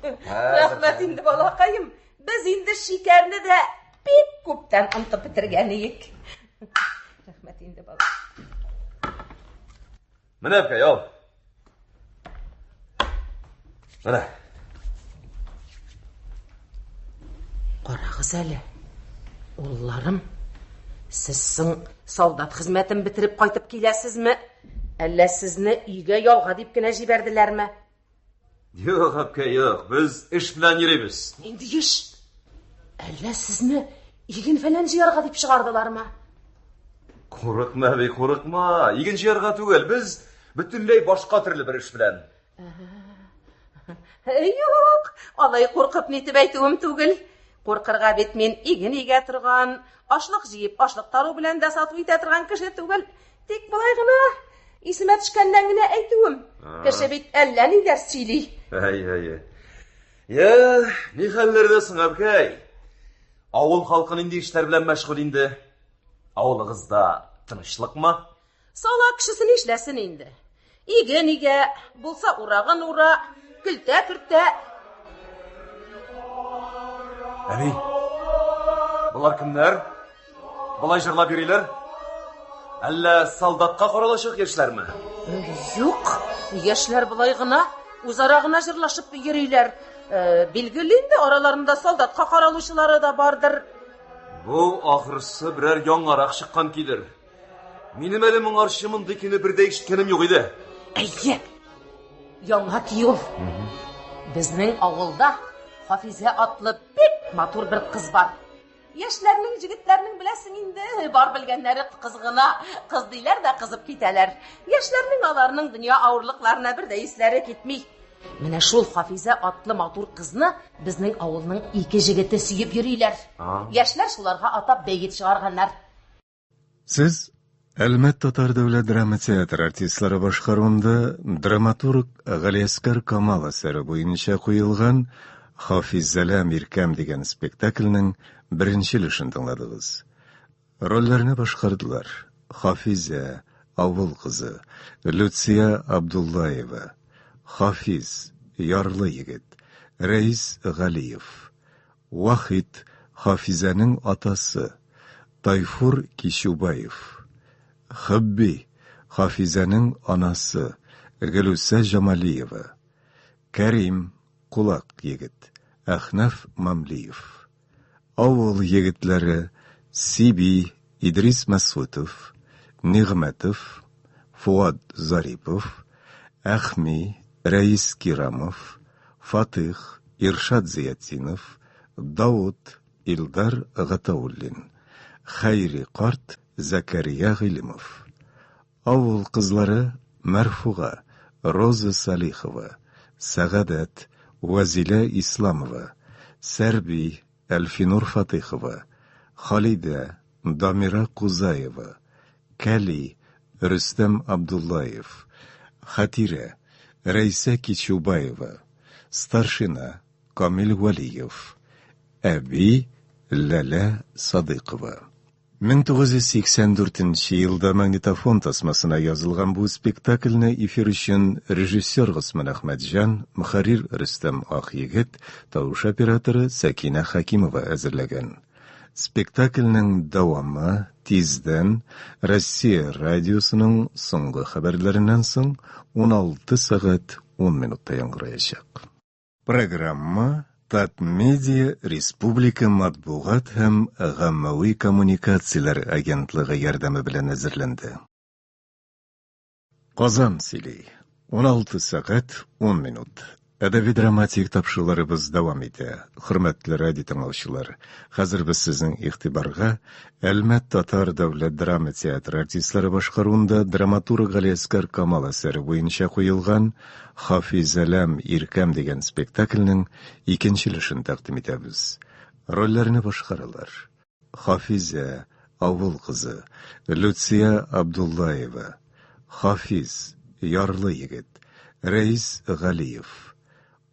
Рәхмәт инде, балакаем. Без инде шикәрне дә бик күптән онытып бетергән идек. Рәхмәт инде, бала. Менә, әбкәй, ал. Менә. Карагыз әле, улларым, Сез соң солдат хезмәтен бетереп кайтып киләсезме? Әллә сезне өйгә ялга дип кенә җибәрделәрме? Юк, әбкәй, юк. Без эш белән йөрибез. Нинди эш? Әллә сезне иген фәлән җыярга дип чыгардылармы? Курыкма, әби, курыкма. Иген җыярга түгел, без бөтенләй башка төрле бер эш белән. Юк, алай куркып нитеп әйтүем түгел. Куркырга бит мин иген игә торган, ашлык җыеп, ашлык тару белән дә сату итә торган кеше түгел. Тик болай гына исемә төшкәннән генә әйтүем. Кеше бит әллә ниләр сөйли. Әй, әй, әй. Я, ни хәлләрдә соң, әбкәй? Авыл халкы нинди эшләр белән мәшгуль инде? Авылыгызда тынычлыкмы? Сала кешесе нишләсен инде? Иген игә, булса урагын ура, көлтә кертә. Әби, болар кемнәр? Болай җырлап йөриләр? Әллә солдатка каралачак яшьләрме? Юк, яшьләр болай гына, үзара гына җырлашып йөриләр. Э, билгеле инде, араларында солдатка каралучылары да бардыр. Бу ахрысы берәр яңарак чыккан көйдер. Минем әле моңарчы мондый көйне бер дә ишеткәнем юк иде. Әйе. Яңа көй ул. Безнең авылда Хафизә атлы бик матур бер кыз бар. Яшьләрнең, җегетләрнең беләсең инде, бар белгәннәре кыз гына. Кыз диләр дә кызып китәләр. Яшьләрнең аларның дөнья авырлыкларына бер дә исләре китми. Менә шул Хафизә атлы матур кызны безнең авылның ике җегете сөеп йөриләр. Яшьләр шуларга атап бәет чыгарганнар. Сез Әлмәт татар дәүләт драма театры артистлары башкаруында драматург Галиәскар Камал әсәре буенча куелган Хафизәләм иркәм дигән спектакльнең беренче өлешен тыңладыгыз. Рольләрне башкардылар: Хафизә, авыл кызы, Люция Абдуллаева, Хафиз, ярлы егет, Рәис Галиев, Вахит, Хафизәнең атасы, Тайфур Кичүбаев. Хөбби, Хафизәнең анасы, Гөлүсә Җамалиева. Кәрим, кулак егет, Әхнәф Мамлиев. Авыл егетләре, Сиби, Идрис Мәсгутов, Нигъмәтов, Фуат Зарипов, Әхми, Рәис Кирамов, Фатых, Иршат Зыятдинов, Даут, Илдар Гатауллин, Хәйри карт, Зәкәрия Гыйлемов. Авыл кызлары Мәрфуга, Роза Салихова, Сәгадәт, Вәзилә Исламова, Сәрби, Әлфинур Фатыйхова, Халидә, Дамира Кузаева, Кәли, Рөстәм Абдуллаев, Хәтирә, Рәйсә Кичүбаева, Старшина, Камил Вәлиев, Әби, Ләлә Садыйкова. 1984 нче елда магнитофон тасмасына язылган бу спектакльне эфир өчен режиссер Госман Әхмәтҗан, мөхәррир Рөстәм Акъегет, тавыш операторы Сәкинә Хәкимова әзерләгән. Спектакльнең дәвамы тиздән Россия радиосының соңгы хәбәрләреннән соң 16 сәгать 10 минутта яңгыраячак. Программа Татмедиа республика матбугат һәм гаммәви коммуникацияләр агентлыгы ярдәме белән әзерләнде. Казан сөйли. 16 сәгать 10 минут. Әдәби-драматик тапшыруларыбыз дәвам итә. Хөрмәтле радио тыңлаучылар, хәзер без сезнең игътибарга Әлмәт татар дәүләт драма театры артистлары башкаруында драматург Галиәсгар Камал әсәре буенча куелган Хафизәләм иркәм дигән спектакльнең икенче өлешен тәкъдим итәбез. Рольләрне башкаралар: Хафизә, авыл кызы, Люция Абдуллаева, Хафиз, ярлы егет, Рәис Галиев,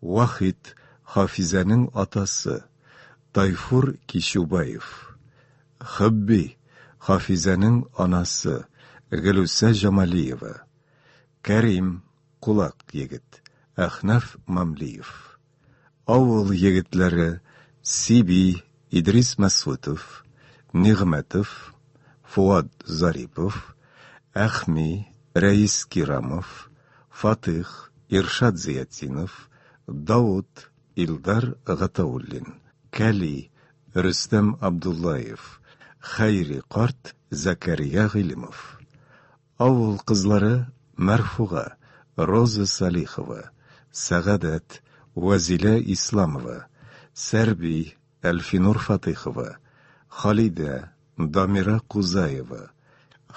Вахит, Хафизәнең атасы, Тайфур Кичүбаев, Хөбби, Хафизәнең анасы, Гөлүсә Җамалиева, Кәрим, кулак егет, Әхнәф Мамлиев. Авыл егетләре Сиби, Идрис Мәсгутов, Нигъмәтов, Фуат Зарипов, Әхми, Рәис Кирамов, Фатых, Иршат Зыятдинов, Даут, Илдар Гатауллин, Кәли, Рөстәм Абдуллаев, Хәйри карт Зәкәрия Гыйлемов. Авыл кызлары Мәрфуга, Роза Салихова, Сәгадәт, Вәзилә Исламова, Сәрби, Әлфинур Фатыйхова, Халидә, Дамира Кузаева,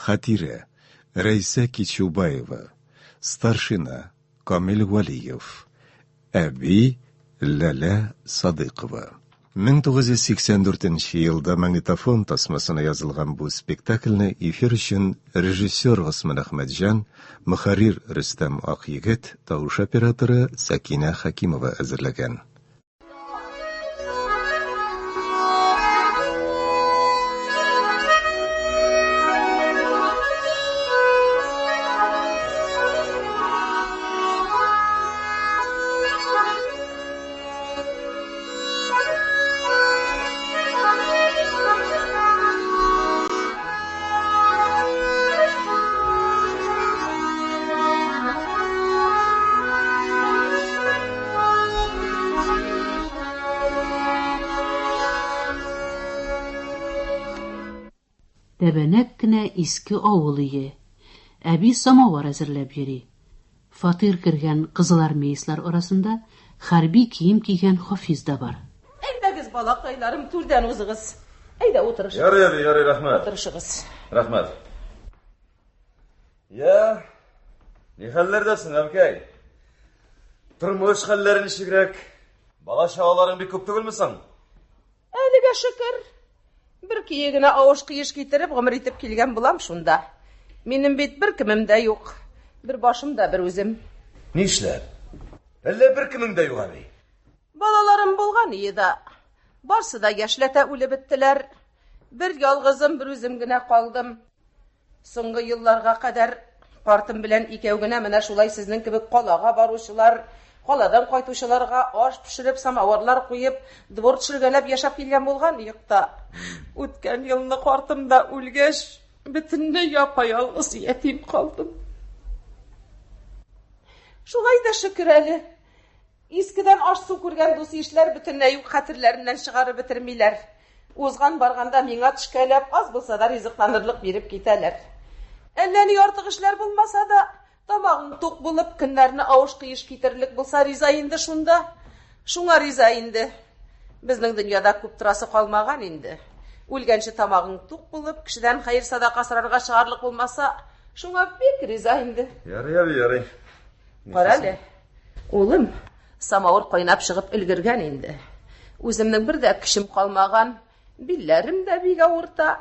Хәтирә, Рәйсә Кичүбаева, Старшина, Камил Вәлиев, Әби, Ләлә Садыйкова. 1984 нче елда магнитофон тасмасына язылган бу спектакльне эфир өчен режиссер Госман Әхмәтҗан, мөхәррир Рөстәм Акъегет, тавыш операторы Сәкинә Хәкимова әзерләгән. Тәбәнәк кенә иске авыл өе. Әби самавар әзерләп йөри. Фатир кергән кызылармеецлар арасында хәрби кием кигән Хафиз да бар. Әйдәгез, балакайларым, түрдән узыгыз. Әйдә, утырышыгыз. Ярый, әби, ярый, рәхмәт. Утырышыгыз. Рәхмәт. Я, ни хәлләрдәсең, әбкәй? Тормыш хәлләре ничегрәк? Бала-чагаларың бик күп түгелме соң? Әлегә шөкер. Бер көе генә авыш-кыеш китереп гомер итеп килгән булам шунда. Минем бит бер кемем дә юк. Бер башым да бер үзем. Нишләп? Әллә бер кемең дә юк, әби? Балаларым булган ие да, барсы да яшьләтә үлеп беттеләр. Бер ялгызым, бер үзем генә калдым. Соңгы елларга кадәр картым белән икәү генә менә шулай сезнең кебек калага баручылар, каладан кайтучыларга аш пешереп, самавырлар куеп, двор төшергәләп яшәп килгән булган идек та. Үткән елны картым да үлгәч, бөтенләй япа-ялгыз ятим калдым. Шулай да шөкер әле. Искедән аш-су күргән дус-ишләр бөтенләй үк хәтерләреннән чыгарып бетермиләр. Узган барганда миңа төшкәләп, аз булса да ризыкланырлык биреп китәләр. Әллә ни артык эшләр булмаса да, тамагың тук булып, көннәрне авыш-кыеш китерерлек булса, риза инде шунда. Шуңа риза инде. Безнең дөньяда күп торасы калмаган инде. Үлгәнче тамагың тук булып, кешедән хәер-садака сорарга чыгарлык булмаса, шуңа бик риза инде. Ярый, әби, ярый. Кара әле, улым, самавыр кайнап чыгып өлгергән инде. Үземнең бер дә көчем калмаган, билләрем дә бик авырта.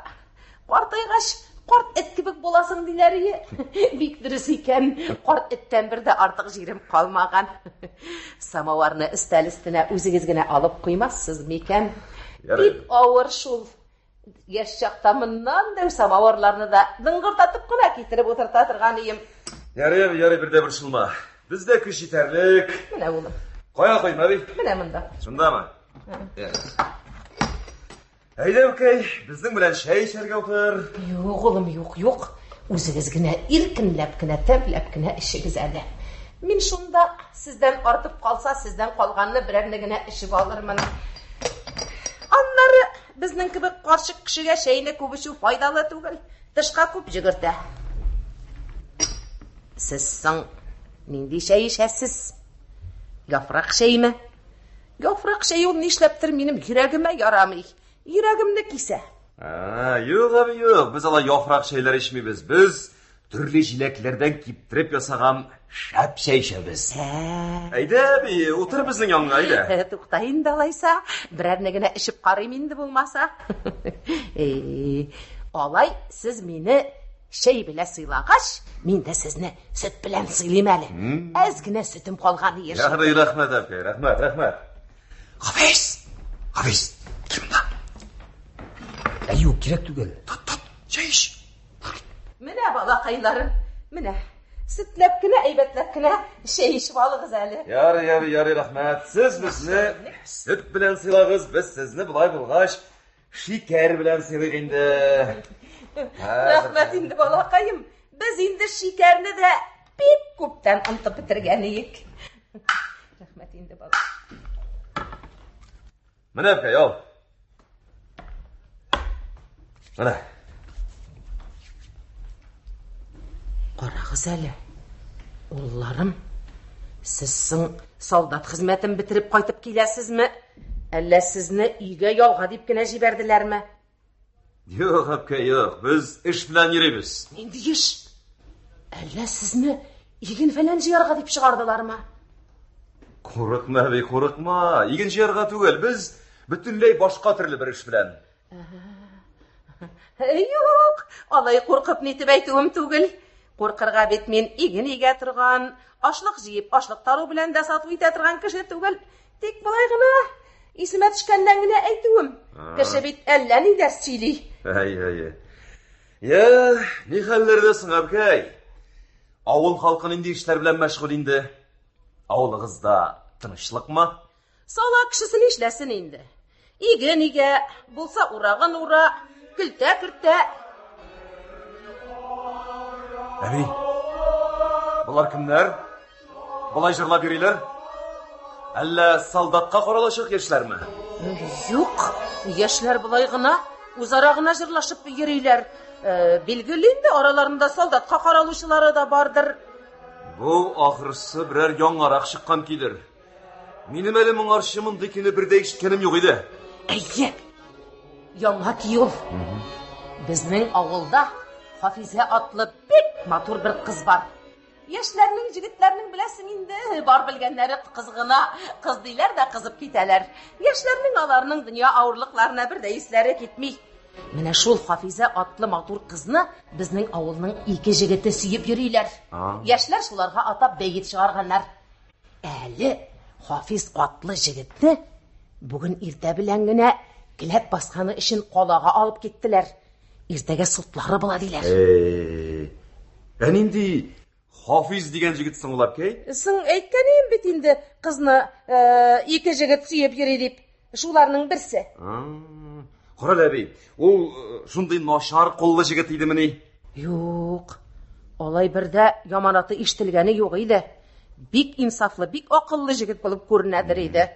Картайгач, карт эт кебек буласың диләр ие. Бик дөрес икән, карт эттән бер дә артык җирем калмаган. Самаварны өстәл өстенә үзегез генә алып куймассыз микән? Бик авыр шул. Яшь чакта моннан дәү самавырларны да дыңгырдатып кына китереп утырта торган ием. Ярый, әби, ярый, бер дә борчылма. Бездә көч җитәрлек. Менә улым. Кая куйм, әби? Менә монда. Шундамы? Әйдә, әбекәй, безнең белән чәй эчәргә утыр. Юк, улым, юк, юк. Үзегез генә иркенләп кенә, тәмләп кенә эчегез әле. Мин шунда сездән артып калса, сездән калганны берәрне генә эчеп алырмын. Аннары Безнең кебек карчык кешегә чәйне күп эчү файдалы түгел, тышка күп җөгертә. Сез соң нинди чәй эчәсез? Яфрак чәйме? Яфрак чәй ул нишләптер минем йөрәгемә ярамый. Йөрәгемне кисә. А, юк, әби, юк, без алай яфрак чәйләр эчмибез. Без Төрле җиләкләрдән киптереп ясаган шәп чәй эчәбез. Әйдә, әби, утыр безнең янга, әйдә. Э, тукта инде алайса, берәрне генә эчеп карыйм инде булмаса. Э, алай сез мине чәй белән сыйлагач, мин дә сезне сөт белән сыйлыйм әле. Әз генә сөтем калган еш. Ярый, рәхмәт, әбкәй, рәхмәт, рәхмәт. Хафиз! Хафиз, кил монда. Ә юк, кирәк түгел. Тот, тот, чәй эч. Менә, балакайларым, менә. Сөтләп кенә, әйбәтләп кенә чәй эчеп алыгыз әле. Ярый, ярый, ярый, рәхмәт. Сез безне сөт белән сыйлагыз, без сезне болай булгач шикәр белән сыйлыйк инде. Рәхмәт инде, балакаем. Без инде шикәрне дә бик күптән онытып бетергән идек. Рәхмәт инде, бала. Менә, әбкәй, ал. Менә. Карагыз әле, улларым, сез соң солдат хезмәтен бетереп кайтып киләсезме? Әллә сезне өйгә ялга дип кенә җибәрделәрме? Юк, әбкәй, юк. Без эш белән йөрибез. Нинди эш? Әллә сезне иген фәлән җыярга дип чыгардылармы? Курыкма, әби, курыкма. Иген җыярга түгел, без бөтенләй башка төрле бер эш белән. Юк, алай куркып нитеп әйтүем түгел. Куркырга бит мин иген игә торган, ашлык җыеп, ашлык тару белән дә сату итә торган кеше түгел. Тик болай гына исемә төшкәннән генә әйтүем. Кеше бит әллә ниләр сөйли. Әй, әй. Я, ни хәлләрдә соң, әбкәй? Авыл халкы нинди эшләр белән мәшгуль инде? Авылыгызда тынычлыкмы? Сала кешесе нишләсен инде? Иген игә, булса урагын ура, көлтә кертә. Әби, болар кемнәр? Болай җырлап йөриләр? Әллә солдатка каралачак яшьләрме? Юк, яшьләр болай гына, үзара гына җырлашып йөриләр. Э, билгеле инде, араларында солдатка каралучылары да бардыр. Бу ахрысы берәр яңарак чыккан көйдер. Минем әле моңарчы мондый көйне бер дә ишеткәнем юк иде. Әйе. Яңа көй ул. Безнең авылда Хафизә атлы бик матур бер кыз бар. Яшьләрнең, җегетләрнең беләсең инде, бар белгәннәре кыз гына, кыз диләр дә кызып китәләр. Яшьләрнең аларның дөнья авырлыкларына бер дә исләре китми. Менә шул Хафизә атлы матур кызны безнең авылның ике җегете сөеп йөриләр. Яшьләр шуларга атап бәет чыгарганнар. Әле Хафиз атлы җегетне бүген иртә белән генә келәт басканы өчен калага алып киттеләр. Иртәгә судлары була диләр. Э, ә нинди Хафиз дигән җегет соң ул, әбкәй? Соң әйткән идем бит инде, кызны э, ике җегет сөеп йөри дип. Шуларның берсе. Кара әле, әби, ул э, шундый начар куллы җегет идемени? Юк, алай бер дә яманаты ишетелгәне юк иде. Бик инсафлы, бик акыллы җегет булып күренәдер иде.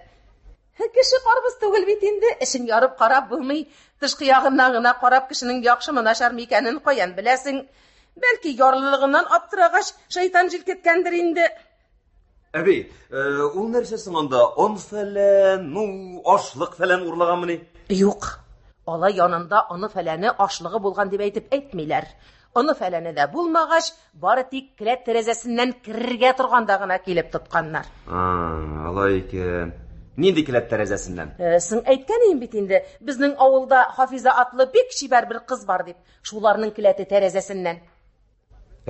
Кеше карбыз түгел бит инде, эчен ярып карап булмый. Тышкы ягыннан гына карап кешенең яхшымы, начармы икәнен каян беләсең? Бәлки, ярлылыгыннан аптырагач, шайтан җилкеткәндер инде. Әби, э, ул нәрсә соң анда? Он фәлән, ну, ашлык фәлән урлаганмыни? Юк. Алай янында оны фәләне ашлыгы булган дип әйтеп әйтмиләр. Оны фәләне дә булмагач, бары тик келәт тәрәзәсеннән керергә торганда гына килеп тотканнар. А, алай икән. Нинди келәт тәрәзәсеннән? Э, соң әйткән идем бит инде, безнең авылда Хафиза атлы бик чибәр бер кыз бар дип, шуларның келәте тәрәзәсеннән.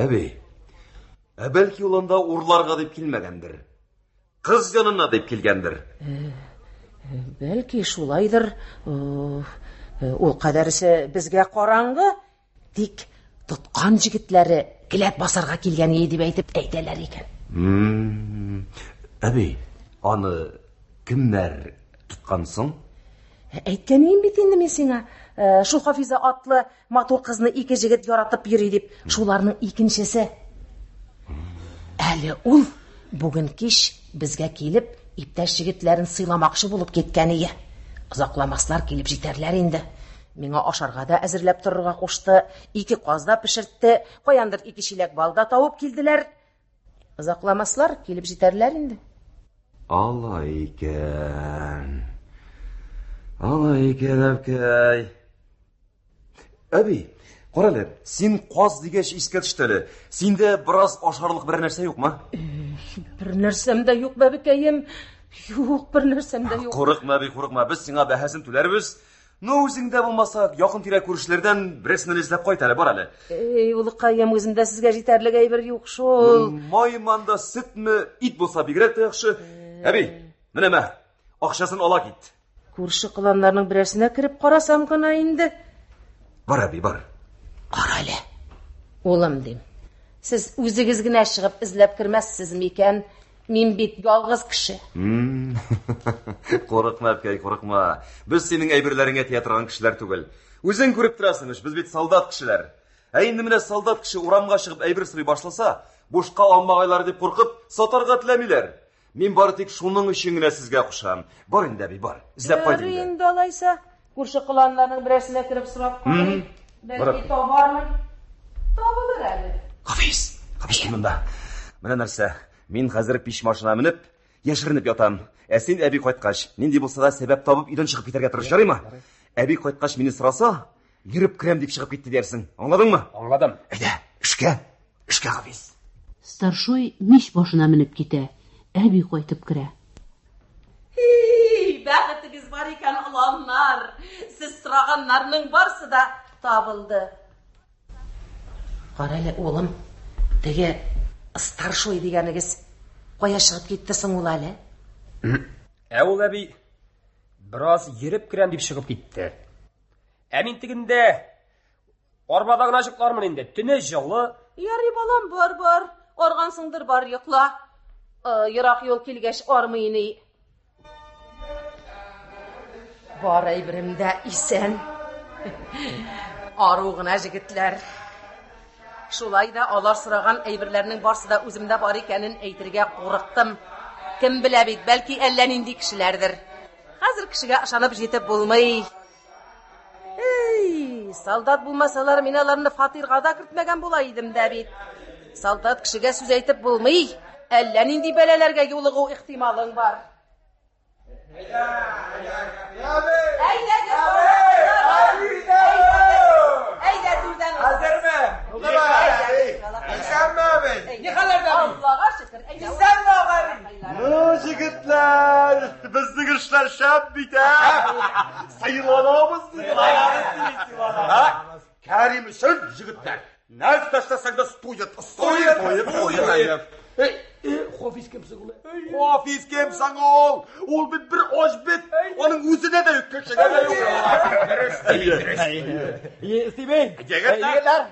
Әби, ә бәлки ул анда урларга дип килмәгәндер? Кыз янына дип килгәндер. Э, бәлки шулайдыр. Э, ул кадәресе безгә караңгы. Тик тоткан җегетләре келәт басарга килгән иде дип әйтеп әйтәләр икән. Әби, аны кемнәр тоткан соң? Әйткән идем бит инде мин сиңа. Э, шул Хафиза атлы матур кызны ике җегет яратып йөри дип. Шуларның икенчесе. Әле ул бүген кич безгә килеп, иптәш җегетләрен сыйламакчы булып киткән ие. Озакламаслар килеп җитәрләр инде. Миңа ашарга да әзерләп торырга кушты, ике каз да пешертте, каяндыр ике чиләк бал да табып килделәр. Озакламаслар килеп җитәрләр инде. Алай икән. Алай икән, әбкәй. Әби, кара әле, син каз дигәч искә төште әле. Синдә бераз ашарлык бер нәрсә юкмы? Бер нәрсәм дә юк, бәбекәем. Юк, бер нәрсәм дә юк. Курыкма, әби, курыкма. Без сиңа бәһасен түләрбез. Ну, үзеңдә булмаса, якын-тирә күршеләрдән берәрсеннән эзләп кайт әле, бар әле. Эй, улыкаем, үземдә сезгә җитәрлек әйбер юк шул. Маймы анда, сөтме, ит булса бигрәк тә яхшы. Әби, менә мә, акчасын ала кит. Күрше коланнарның берәрсенә кереп карасам гына инде. Бар, әби, бар. Кара әле. Улым дим. Сез үзегез генә чыгып эзләп кермәссез микән? Мин бит ялгыз кеше. Курыкма, әбкәй, курыкма. Без синең әйберләреңә тия торган кешеләр түгел. Үзең күреп торасың ич, без бит солдат кешеләр. Ә инде менә солдат кеше урамга чыгып әйбер сорый башласа, бушка алмагайлары дип куркып, сатарга теләмиләр. Мин бары тик шуның өчен генә сезгә кушам. Бар инде, әби, бар. Эзләп кайт инде. Инде алайса, күрше коланнарның берәрсенә кереп сорап карыйм. Бәлки табармын. Табылыр әле. Хафиз, Хафиз кил монда. Менә нәрсә, мин хәзер пич башына менеп, яшеренеп ятам. Ә син әби кайткач, нинди булса да сәбәп табып өйдән чыгып китәргә тырыш, ярыймы? Әби кайткач мине сораса, йөреп керәм дип чыгып китте диярсең. Аңладыңмы? Аңладым. Әйдә, эшкә. Эшкә, Хафиз. Старшой мич башына менеп китә. Әби кайтып керә. Һи, бәхетегез бар икән, оланнар. Сез сораганнарның барсы да табылды. Карале, улым, теге старшой дигәнегез кая чыгып китте соң ул әле? Ә ул әби бераз йөреп керәм дип чыгып китте. Ә мин тегендә арбада гына чыклармын инде. Төне җылы. Ярый, балам, бар, бар. Аргансыңдыр, бар, йокла. Ерак юл килгәч армый ни. Бар әйберем дә исән. Ару гына җегетләр. Шулай да алар сораган әйберләрнең барсы да үземдә бар икәнен әйтергә курыктым. Кем белә бит, бәлки әллә нинди кешеләрдер. Хәзер кешегә ышанып җитеп булмый. Эй, солдат булмасалар, мин аларны фатирга да кертмәгән була идем дә бит. Солдат кешегә сүз әйтеп булмый. Әллә нинди бәлаләргә юлыгу ихтималың бар. Әйдә, түрдән уз. Хәзерме? Исәнме, әби? Ни хәлләрдә? Аллага шөкер. Исәнме, агай? Ну, җегетләр, безнең эшләр шәп бит, ә? Сыйланабыз диде. Сыйланабыз. Кәрим өчен, җегетләр, нәрсә ташласаң да стоит, стоит, стоит. Хафиз кем соң ул? Хафиз кем соң ул? Ул бит бер ач бит. Аның үзенә дә юк, кешегә дә юк. Дөрес, дөрес. Сибей. Егетләр.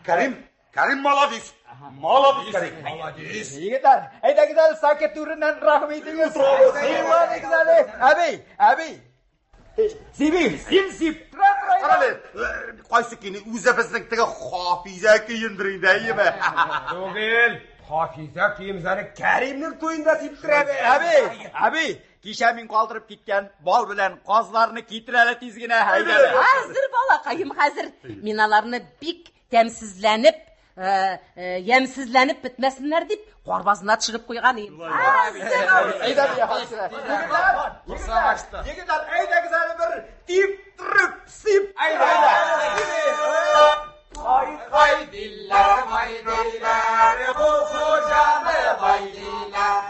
Кәрим, Кәрим молодец. Молодец, Кәрим. Молодец. Егетләр, әйдәгез әле сакет түреннән рәхим итегез. Сыйланыгыз әле. Әби, әби. Сиби, син сиптерә тора. Карале, кайсы көйне үзе безнең теге Хафизә көендер инде, әйеме? Түгел. Хафизә көемзәне Кәримнең туенда сиптерә. Әби, әби, кичә мин калдырып киткән бал белән казларны китер әле тиз генә, әйдә. Хәзер, балакаем, хәзер. Мин аларны бик тәмсезләнеп, ямьсезләнеп бетмәсеннәр дип, карбазына төшереп куйган идем. Әйдә, егетләр, егетләр, әйдәгез әле бер типтереп сип. Әйдә, әйдә. Ай, ай дилләр, вай диләр, бу хуҗаны вай диләр.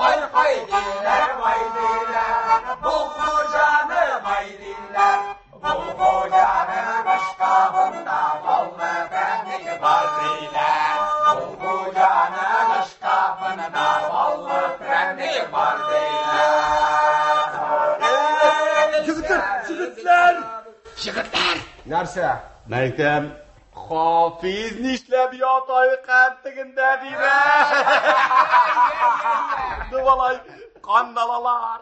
Ай, ай дилләр, вай диләр, бу хуҗаны вай диләр. Бу хуҗаның ышкабында баллы прәннек бар диләр. Бу хуҗаның ышкабында баллы прәннек бар диләр. Егетләр, егетләр! Егетләр! Нәрсә? Мәйтәм, Хафиз нишләп ята икән тегендә димә. Ну, малай, кандалалар,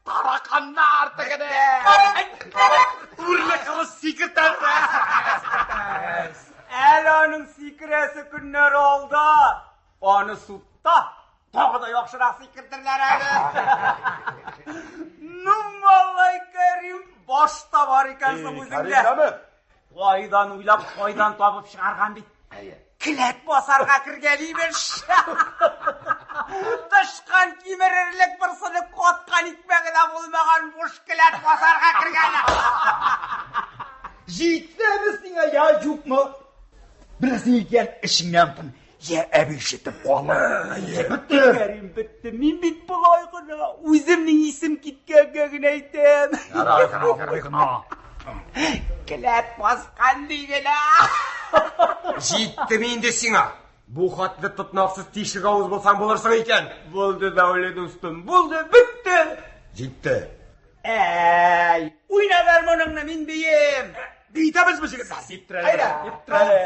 тараканнар тегендә. Үрле кылыч сикертәсе. Әле аның сикерәсе көннәр алда. Аны судта тагы да яхшырак сикертерләр әле. Ну, малай Кәрим, башта бар икәнсең үзеңдә. Кайдан уйлап, кайдан табып чыгарган бит. Келәт басарга кергән имеш. Тышкан кимерерлек бер сынык каткан икмәге дә булмаган буш келәт басарга кергән. Җитәме сиңа я юкмы? Беләсең икән, эшеңнән тын. Я әби ишетеп калыр. Бетте, Кәрим, бетте. Мин бит болай гына, үземнең исем киткәнгә генә әйтәм. Ярар гына, ярар гына. Келәт баскан дигәнә. Җиттеме инде сиңа? Бу хатны тотнаксыз тишек авыз булсаң булырсың икән. Булды, Дәүли дустым, булды, бетте. Җитте. Әй, уйна гармоныңны, мин бием. Биетәбезме, җегетләр? Сиптерәле. Әйдә. Сиптерәле.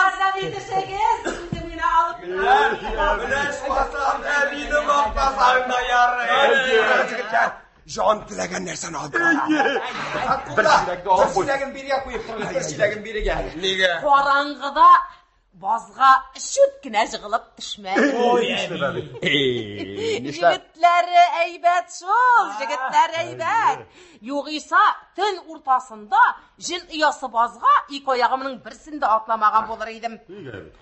Казан итешегез, үзем генә алып Беләш басам, әбине мактасаң да ярый. Җан теләгән нәрсәне алып. Бер чиләкне алып куй. Бер чиләген бирегә куеп торыгыз, бер чиләген бирегә. Нигә? Караңгыда базга чүт кенә жыгылып төшмәде. Җегетләре әйбәт шул, җегетләре әйбәт. Югыйсә, төн уртасында җен оясы базга ике аягымның берсен дә атламаган булыр идем.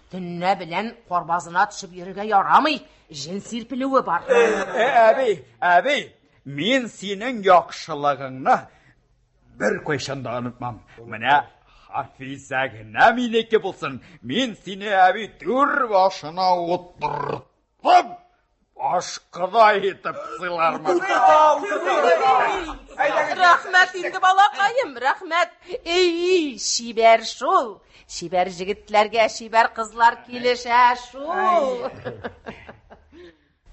Төнлә белән кар базына төшеп йөрергә ярамый, җен сирпелүе бар. Әби, әби, мин синең яхшылыгыңны беркайчан да онытмам. Менә Хафизә генә минеке булсын. Мин сине, әби, түр башына утыртып, башкадай итеп сыйлармын. Рәхмәт инде, балакаем, рәхмәт. Эй, чибәр шул. Чибәр җегетләргә чибәр кызлар килешә шул.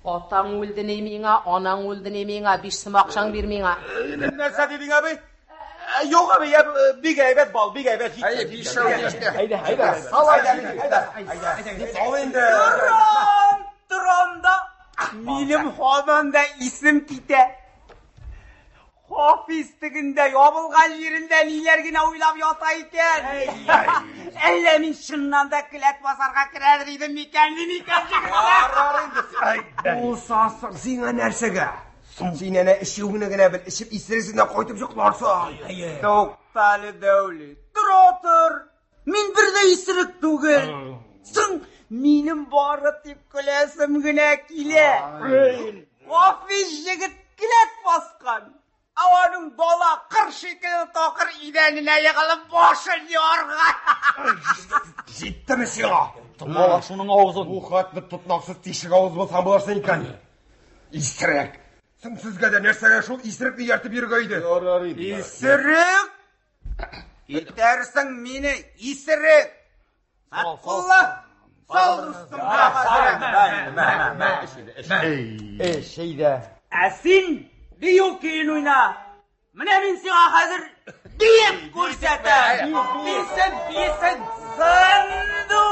Атаң үлде ни миңа, анаң үлде ни миңа, 5 сум акчаң бир миңа. Нәрсә дидең, әби? Юк, әби, бик әйбәт бал, бик әйбәт җитте. Әйе, бишәү җитте. Әйдә, әйдә. Сал әйдә, әйдә. Әйдә. Сал инде. Торам, торам да. Минем һаман да исем китә. Хафиз тегендә ябылган җирендә ниләр генә уйлап ята икән. Әллә мин чыннан да келәт базарга керәдер идем микән, дим икән Ярар инде. Булса соң сиңа нәрсәгә? Син әнә эчүеңне генә бел, эчеп исересең дә кайтып йокларсың. Туктале, Дәүли. Тора тор. Мин бер дә исерек түгел. Соң минем бары тик көләсем генә килә. Хафиз җегет келәт баскан. Ә аның бала кыр шикелле такыр идәненә егылып башын ярган. Җиттеме сиңа? Томала шуның авызын. Бу хәтле тотнаксыз тишек авыз булсаң буларсың икән. Исерек. Соң сезгә дә нәрсәгә шул исерекне ияртеп йөрергә иде? Ярар инде. Исерек? Итәрсең мине исерек. Саткулла, сал дустым. Эш, әйдә. Ә син бию көен уйна. Менә мин сиңа хәзер биеп күрсәтәм. Бисен, бисен, сынду.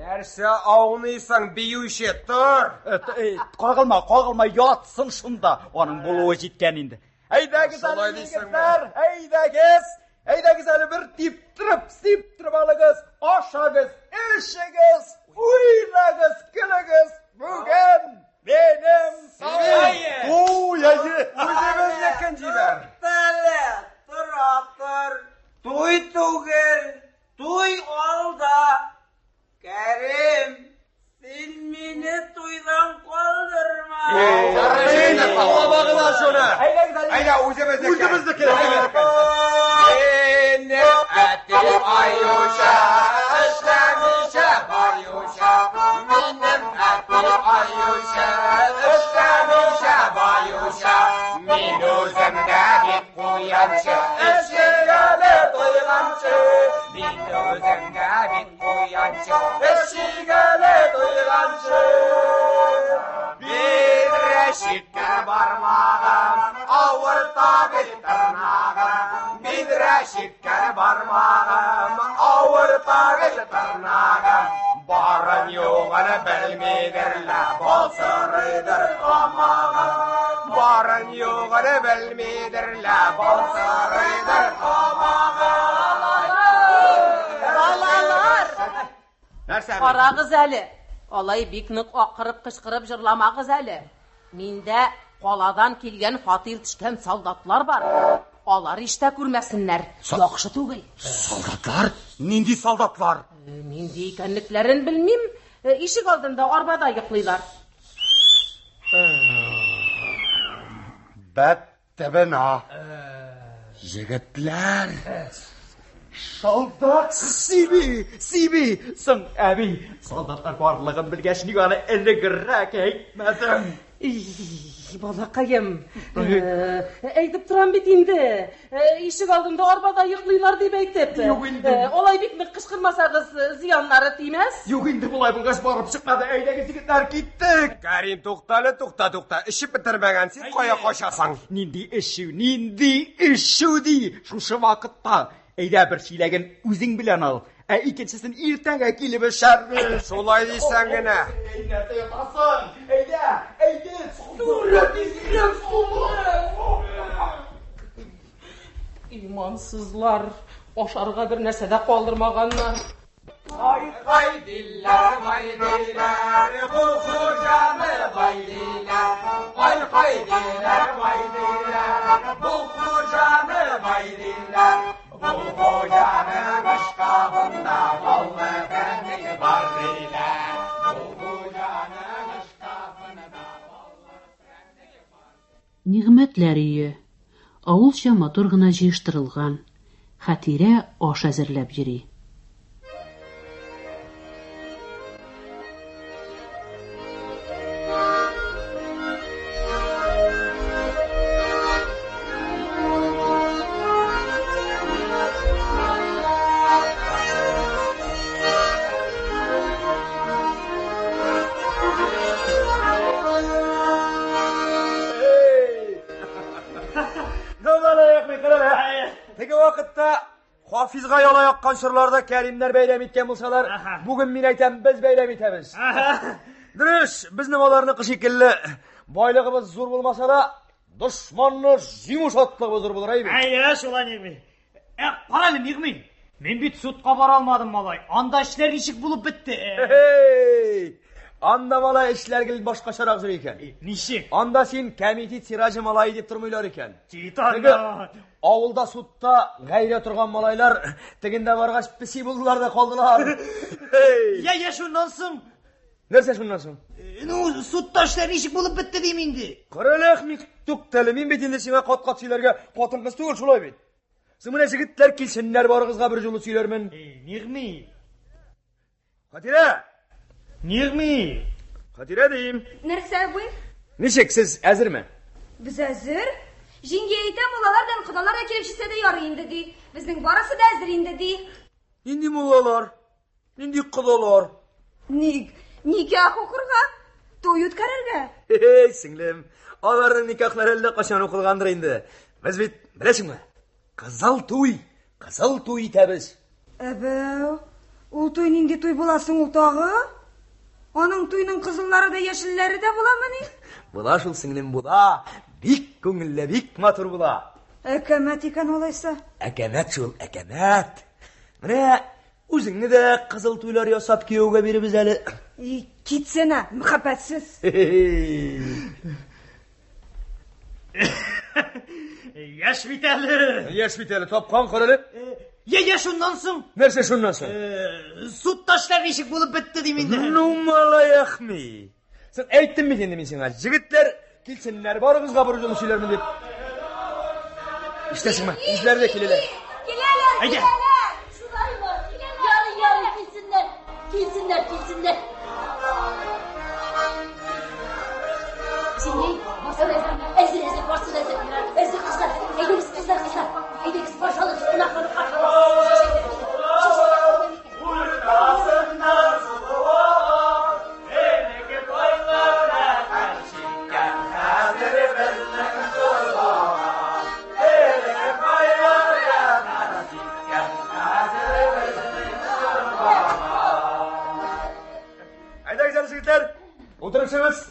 Нәрсә ауныйсың, биюче, тор! Кагылма, кагылма, ятсын шунда. Аның булуы җиткән инде. Әйдәгез әле, Шулай дисеңме? егетләр, әйдәгез. Әйдәгез әле бер типтереп, сиптереп алыгыз, ашагыз, эчегез, уйнагыз, көлегез. Бүген минем Ой, әйе. Үзебезнекен җибәр. Туктале, тора тор. Туй түгел, туй алда. Кәрим, син мине туйдан калдырма. Алабагына шуны. Әйдәгез әле. Әйдә, үзебезнекен. Үзебезнекен. Минем әти аюша, эшләмичә баюша. Минем әти аюша, эшләмичә баюша. Мин үзем дә бит куянчы, эшегәле туйганчы. Мин үзем дә бит куянчы, эшегәле туйганчы. Бир читкә бармагым, авырта бит тырнагым. Бидрә читкә бармагым, авырта бит тырнагым. Барын югын белмидерлә, бал сорыйдыр тамагым. Барын югын белмидерлә, бал сорыйдыр тамагым. Балалар, Нәрсә? карагыз әле. Алай бик нык акырып кычкырып җырламагыз әле. Миндә каладан килгән фатир төшкән солдатлар бар. Алар ишетә күрмәсеннәр. Яхшы түгел. Солдатлар? Нинди солдатлар? Нинди икәнлекләрен белмим. Ишек алдында арбада йоклыйлар. Бәттә бина. Егетләр. Солдат Сиби, Сиби, соң әби, солдатлар барлыгын белгәч, ник аны элегрәк әйтмәдең? Ий, балакаем, әйтеп торам бит инде. Ишек алдында арбада йоклыйлар дип әйтеп. Юк инде. Алай бик нык кычкырмасагыз, зыяннары тимәс. Юк инде, болай булгач барып чыкмады. Әйдәгез, егетләр, киттек. Кәрим, туктале, тукта, тукта. Эчеп бетермәгән, син кая качасың? Нинди эчү, нинди эчү ди шушы вакытта. Әйдә бер чиләген үзең белән ал. Ә икенчесен иртәгә килеп эчәрбез. Шулай дисәң генә. Әй, нәрсә ятасың? Әйдә, әйдә, сугыр, тизрәк сугыр. Имансызлар, ашарга бер нәрсә дә калдырмаганнар. Ай, ай, диләр, вай, диләр, бу хуҗаны бай диләр. Ай, ай, диләр, вай, диләр, бу хуҗаны бай диләр. Бу хуҗаның ышкабында баллы прәннек бар диләр. Бу хуҗаның ышкабында баллы прәннек бар. Нигъмәтләр өе. Авылча матур гына җыештырылган. Хәтирә аш әзерләп йөри. Теге вакытта Хафизга яла яккан чорларда Кәримнәр бәйрәм иткән булсалар, бүген мин әйтәм, без бәйрәм итәбез. Дөрес, безнең аларныкы шикелле байлыгыбыз зур булмаса да, дошманны җиңү шатлыгыбыз зур булыр, әйе бит? Әйе, шулай Нигми. Ә, кара әле, Нигми. Мин бит судка бара алмадым, малай. Анда эшләр ничек булып бетте? Эй! Анда малай эшләр гел башкачарак йөри икән. Ничек? Анда син комитет Сираҗы малае дип тормыйлар икән. Кит анда. Авылда судта гайрә торган малайлар тегендә баргач песи булдылар да калдылар. Я, я шуннан соң. Нәрсә шуннан соң? Ну, судта эшләр ничек булып бетте дим инде. Карале, Әхмик, туктале, мин бит инде сиңа кат-кат сөйләргә хатын-кыз түгел, шулай бит. Соң менә җегетләр килсеннәр, барыгызга бер юлы сөйләрмен. Нигми. Хатирә! Нигми! Хатирә дим. Нәрсә, абый? Ничек, сез әзерме? Без әзер. Җиңги әйтә, муллалар белән кодалар да килеп җитсә дә ярый инде, ди. Безнең барысы да әзер инде, ди. Нинди муллалар? Нинди кодалар? Ник? Никах укырга? Туй үткәрергә? Эй, сеңлем, аларның никахлары әллә кайчан укылгандыр инде. Без бит, беләсеңме, кызыл туй, кызыл туй итәбез. Әбәү, ул туй нинди туй була соң ул тагы? Аның туйның кызыллары да яшелләре дә буламыни? Була шул, сеңлем, була. Бик күңелле, бик матур була. Әкәмәт икән алайса. Әкәмәт шул, әкәмәт. Менә үзеңне дә кызыл туйлар ясап кияүгә биребез әле. И, китсәнә, мәхәббәтсез. Яшь бит әле. Яшь бит әле, тапкан карале. Я, я шуннан соң. Нәрсә шуннан соң? Судта эшләр ничек булып бетте дим инде. Ну, малай Әхми. Син әйттем бит инде мин сиңа. Җегетләр килсеннәр, барыгызга бер юлы сөйләрмен дип. Ишетәсеңме? Үзләре дә киләләр. Киләләр, Әйдә. киләләр. Шулаймы? Ярый, ярый, килсеннәр. Килсеннәр, килсеннәр. Син барсын әзер, әзер, әзер, барсын әзер. Әзер, кызлар. Әйдәгез, кызлар, кызлар. Әйдәгез, каршы алыгыз, кунакларны каршы алыгыз. Әйдәгез әле, җегетләр. Утырып чыгыгыз.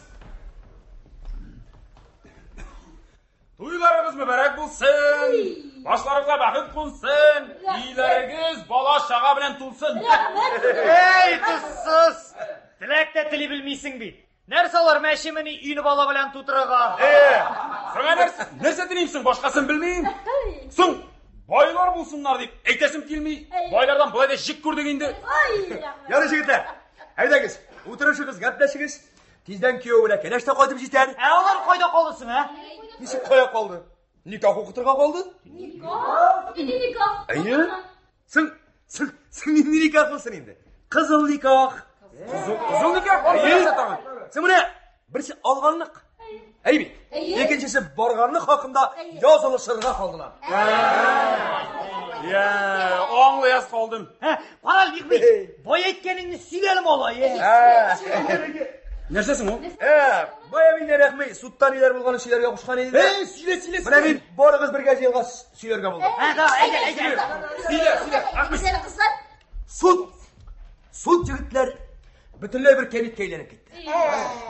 Туйларыгыз мөбарәк булсын! Башларыгызга бәхет кунсын! Өйләрегез бала-чага белән тулсын! Эй, тозсыз! Теләк тә тели белмисең бит. Нәрсә алар мәчемени өйне бала белән тутырырга? Сиңа нәрсә, нәрсә телим соң, башкасын белмим. Соң, байлар булсыннар дип әйтәсем килми. Байлардан болай да җик күрдек инде. Ярый, җегетләр. Әйдәгез, утырып чыгыгыз, гәпләшегез. Тиздән кияү белән кәләш тә кайтып җитәр. Ә алар кайда калды соң, ә? Ничек кая калды? Никах укытырга калды? Никах? Нинди никах? Әйе. Соң, соң, соң нинди никах булсын инде? Кызыл никах. Кызыл, кызыл никах? Әйе. Соң менә берсе алганлык. Әйе бит. Әйе. Икенчесе барганлык хакында язылышырга калдылар. Я, аңлаяс калдым. Ә, кара, Нигми, бай әйткәнеңне сөйлә әле, малай. Нәрсә соң ул? Ә, бая мин Рәхми судта ниләр булганын сөйләргә кушкан иде. Эй, сөйлә, сөйлә, Менә мин барыгыз бергә җыелгач сөйләргә булдым. Ә, давай, әйдә, әйдә. Сөйлә, сөйлә. Әхми. Кызлар, кызлар. Суд! Суд, егетләр, бөтенләй бер кәмиткә әйләнеп китте.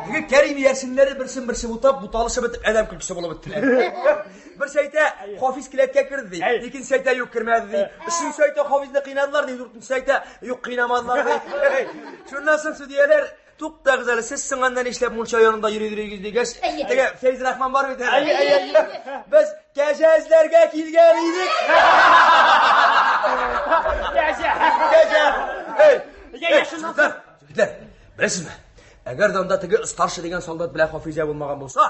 Теге Кәрим иярченнәре берсен берсе бутап, буталышып бетеп, адәм көлкесе булып беттеләр. Берсе әйтә, Хафиз келәткә керде ди. Икенчесе әйтә, юк кермәде ди. Өченчесе әйтә, Хафизны кыйнадылар ди. Дүртенчесе әйтә, юк кыйнамадылар ди. Шуннан соң судьялар, туктагыз әле, сез соң анда нишләп мунча янында йөри йөригез дигәч, теге Фәйзрахман бар бит әле. Без кәҗә эзләргә килгән идек. Кәҗә. Кәҗә. Эй, Я, шуннан соң. Егетләр, беләсезме? Әгәр дә анда теге старший дигән солдат белән Хафизә булмаган булса,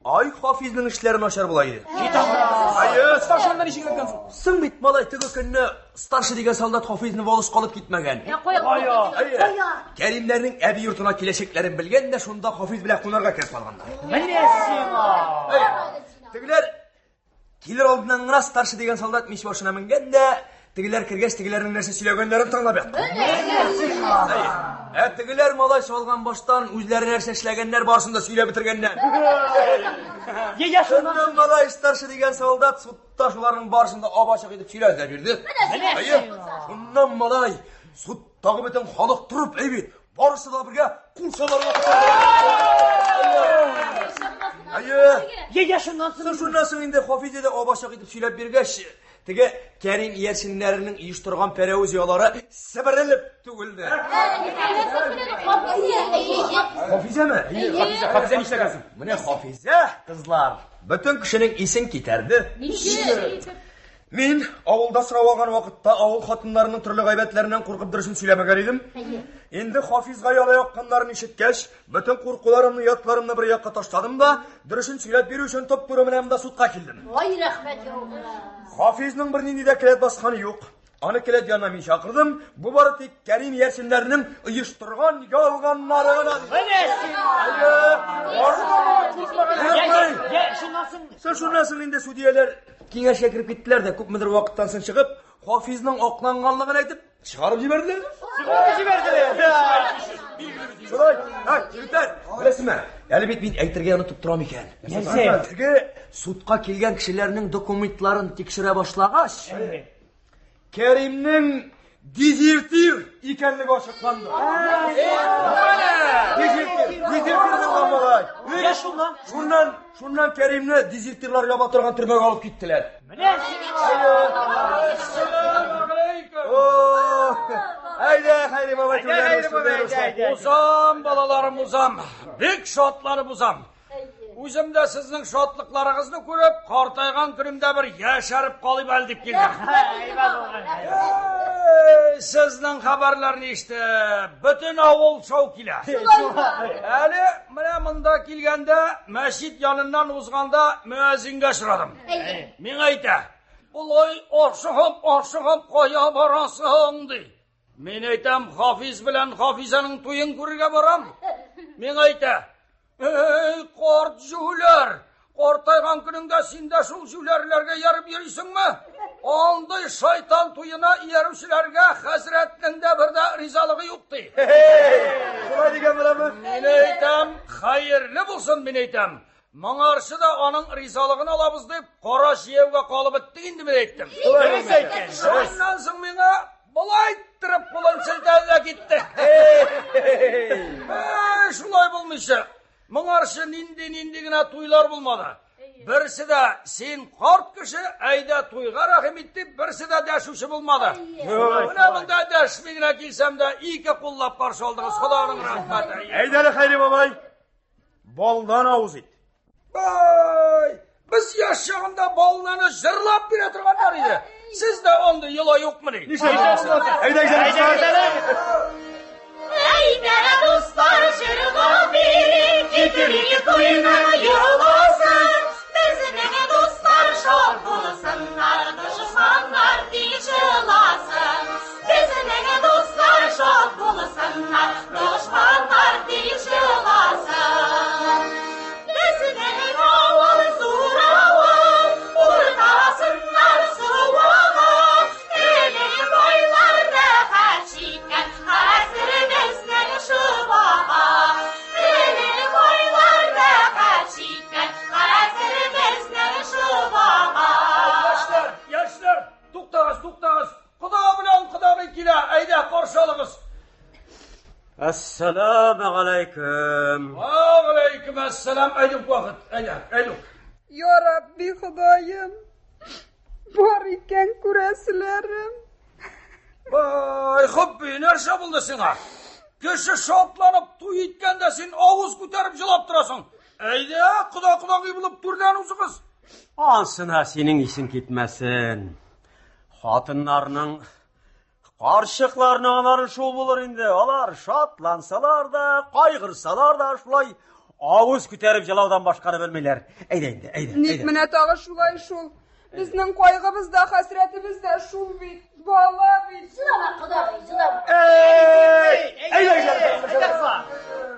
ай Хафизның эшләре начар була иде. Әйе, старший анда ничек эләккән соң? Соң бит, малай, теге көнне старший дигән солдат Хафизны волоска алып китмәгән. Кая? Әйе. Кәримнәрнең әби йортына киләчәкләрен белгән дә шунда Хафиз белән кунарга кереп калганнар. Менә сиңа. Тегеләр килер алдыннан гына старший дигән солдат мич башына менгән дә, тегеләр кергәч, тегеләрнең нәрсә сөйләгәннәрен тыңлап яткан. Әйе. Ә тегеләр малай салган баштан үзләре нәрсә эшләгәннәр барысын да сөйләп бетергәннәр. Я, шуннан Шуннан малай старший дигән солдат судта шуларның барысын да ап-ачык итеп сөйләде дә бирде. Әйе. Шуннан малай судтагы бөтен халык торып, әй бит, барысы да бергә кул чабарга Әйе. Я, шуннан соң. Шуннан соң инде Хафизе дә ап-ачык итеп сөйләп биргәч, теге Кәрим иярченнәренең оештырган пәрәвез оялары себерелеп түгелде. Хафизәме? Хафизә, Хафизә нишләгән соң? Менә Хафизә, кызлар, бөтен кешенең исен китәрде. Мин авылда сорау алган вакытта авыл хатыннарының төрле гайбәтләреннән куркып дөресен сөйләмәгән идем. Инде Хафизга яла якканнарын ишеткәч, бөтен куркуларымны, ятларымны бер якка ташладым да, дөресен сөйләп бирү өчен туп-туры менә монда судка килдем. Ай, рәхмәт яугыра. Хафизның бернинди дә келәт басканы юк. Аны келәт янына мин чакырдым. Бу бары тик Кәрим иярченнәренең оештырган ялганнары гына. Менә сиңа. Әйе. Я, шуннан соң. Соң шуннан соң инде судьялар киңәшкә кереп киттеләр дә, күпмедер вакыттан соң чыгып, Хафизның акланганлыгын әйтеп, чыгарып җибәрделәр. Чыгарып җибәрделәр. Шулай, һай, егетләр, беләсезме? Әле бит мин әйтергә онытып торам икән. Нәрсә? Теге судка килгән кешеләрнең документларын тикшерә башлагач, Кәримнең дезертир икәнлеге ачыкланды. Дезертир, дезертир булган малай. Я, шуннан. Шуннан, шуннан Кәримне дезертирлар яба торган төрмәгә алып киттеләр. Менә сиңа. О, Әйдә, Хәйри бабай, Әйдә, Хәйри бабай, әйдә, әйдә. Узам, балаларым, узам. Бик шатланып узам. Үзем дә сезнең шатлыкларыгызны күреп, картайган көнемдә бер яшәреп калыйм әле дип килдем. Эй, сезнең хәбәрләрне ишетеп, бөтен авыл шау килә. Әле менә монда килгәндә, мәчет яныннан узганда мөәзингә очрадым. Миңа әйтә, "Болай ашыгып, ашыгып кая барасың?" ди. Мин әйтәм, Хафиз белән Хафизаның туен күрергә барам. Миңа әйтә, "Эй, карт җүләр, картайган көнеңдә син дә шул җүләрләргә ияреп йөрисеңме? Андый шайтан туена иярүчеләргә хәзрәтнең дә бер дә ризалыгы юк ди. Шулай дигән буламы? Мин әйтәм, хәерле булсын, мин әйтәм. Моңарчы да аның ризалыгын алабыз дип, кара чияүгә калып беттек инде, мин әйттем. Дөрес әйткән. Шуннан соң миңа болай иттереп кулын селтәде дә китте. Эй, шулай булмыйча. Моңарчы нинди-нинди генә туйлар булмады. Берсе дә син карт кеше, әйдә туйга рәхим ит дип, берсе дә дәшүче булмады. Менә монда дәшми генә килсәм дә, ике куллап каршы алдыгыз, Ходаның рәхмәте. Әйдә әле, Хәйри бабай, балдан авыз ит. Бай! Без яшь чагында балнаны җырлап бирә торганнар иде. Сездә андый йола юкмыни? Әйдә, әйдә, Әйдә, дуслар, җырга бирик, китерик туйның йоласын. Безнең дуслар шат булсыннар, дошманнар тик җыласын. Безнең дуслар шат булсыннар, дошманнар тик җыласын. Безнең авыл зур авыл, уртасыннан суыга. Элек байлар рәхәт чиккән, хәзер безнең шобага. Элек байлар рәхәт чиккән, хәзер безнең шобага. Яшьләр, Әссәламә галәйкем. Вәгаләйкем әссәлам. Әйдүк вакыт, әйдә, әйдүк. Я Рабби Ходаем, бар икән күрәселәрем. Бай, Хобби, нәрсә булды сиңа? Кеше шатланып туй иткәндә син авыз күтәреп җылап торасың. Әйдә, кода кодагый булып түрдән узыгыз. Ансына синең исең китмәсен. Хатыннарның Карчыкларның алары шул булыр инде. Алар шатлансалар да, кайгырсалар да шулай авыз күтәреп җылаудан башканы белмиләр. Әйдә инде, әйдә. Ник менә тагы шулай шул? Безнең кайгыбыз да, хәсрәтебез дә шул бит. Бала бит. Җылама, кодагый, җылама. Әйдә, әйдә,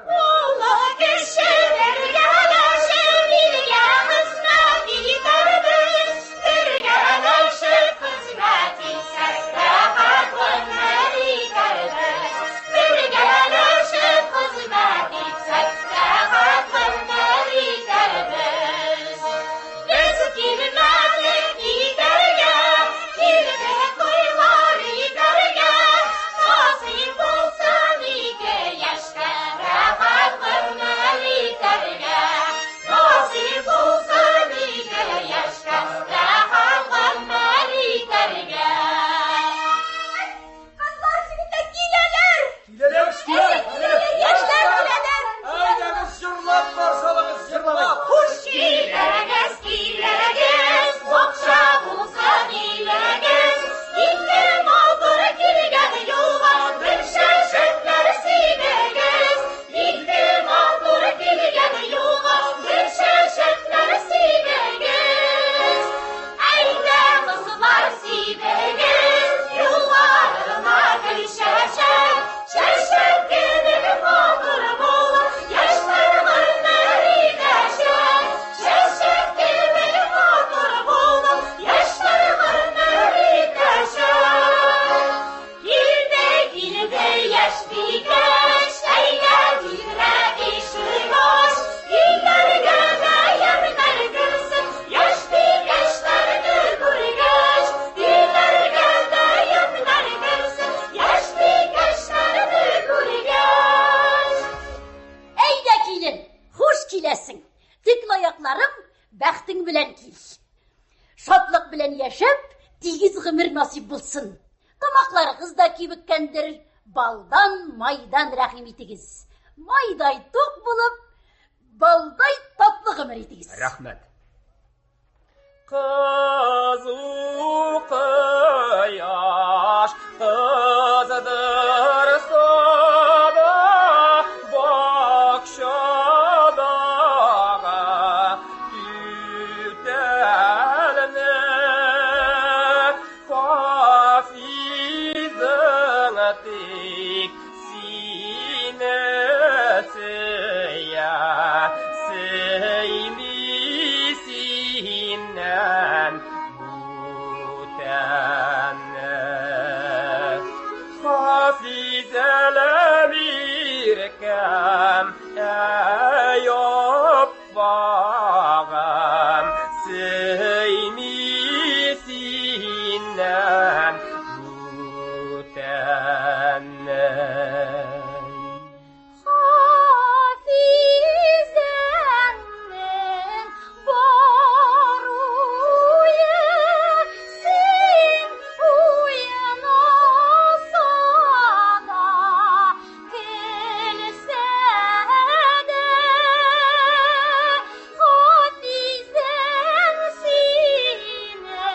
Олы кеше бергәләшеп илгә хезмәт итәрбез. Бергәләшеп хезмәт итсәк, рәхәт гомер итәрбез. Бергәләшеп хезмәт итсәк, рәхәт гомер итәрбез. Без килмәдек китәргә, килдек туйлар итәргә. Насыйп булсын ике яшькә, рәхәт гомер итәргә. Насыйп булсын ике яшькә, рәхәт гомер итәргә. Кызлар, егетләр киләләр! Киләләр, киләләр! Яшьләр киләләр! Әйдәгез, җырлап каршы җырлап! Хуш килдегез, килегез, бакча булсын илегез. Ике матур килгән юлга бер чәчәкләр сибегез. Ике матур килгән юлга бер чәчәкләр сибегез. Әйдә, кызлар, сибегез, юлларына гөл чәчәк. Чәчәк кебек матур булып, яшьләр гомер итәчәк. Чәчәк кебек матур булып, яшьләр гомер итәчәк. Килде, килде яшь бикәч, әйдә тизрәк ишек ач. Өйләргә дә ямьнәр керсен, яшь бикәчләрне күргәч. Өйләргә дә ямьнәр керсен, яшь бикәчләрне күргәч. Әйдә, килен, хуш киләсең. Тик аякларым бәхтең белән кил. Шатлык белән яшәп, тигез гомер насыйп булсын. Тамакларыгыз да кибеккәндер, балдан, майдан рәхим итегез. Майдай тук булып, балдай татлы гомер итегез. Рәхмәт. Кызу кояш кыздырса да бакчадагы түтәлне Хафизың тик сине сөя, сөйми синнән бүтәнне. Хафизәләм иркәм, әй аппагым, сөйми синнән бүтәнне. Хафизәңнең бар уе син уйнаса да, көлсә дә. Хафизәң сине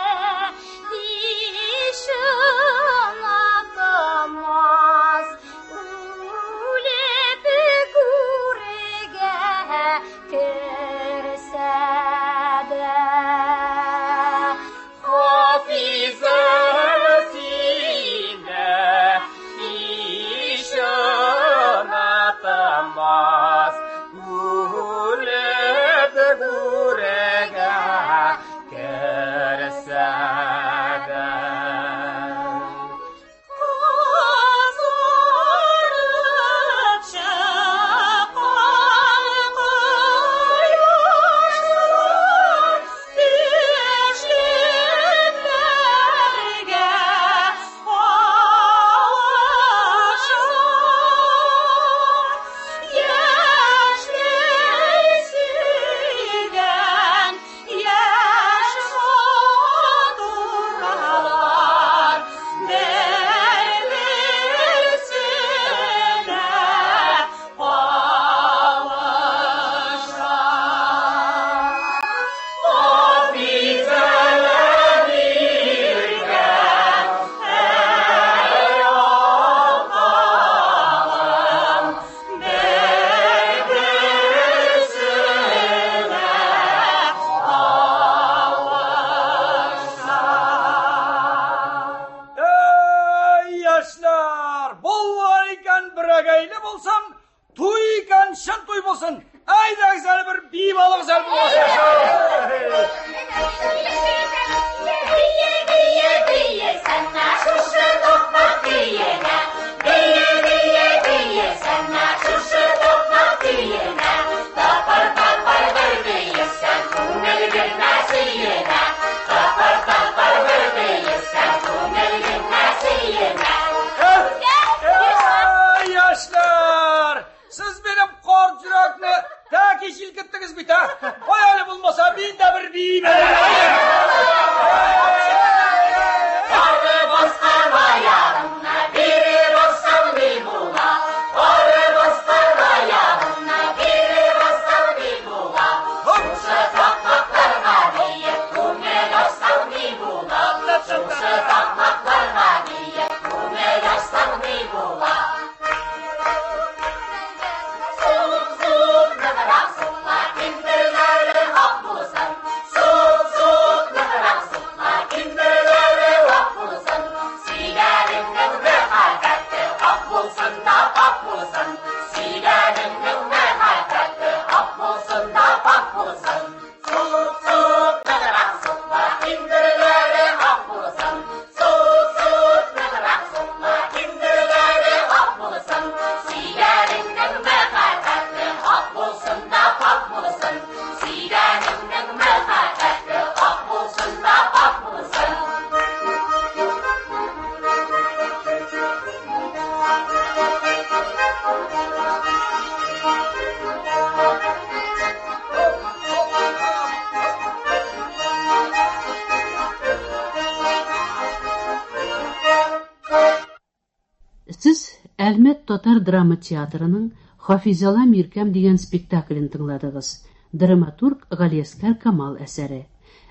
Әлмәт татар драма театрының Хафизала Миркәм дигән спектаклен тыңладыгыз. Драматург Галиәсгар Камал әсәре.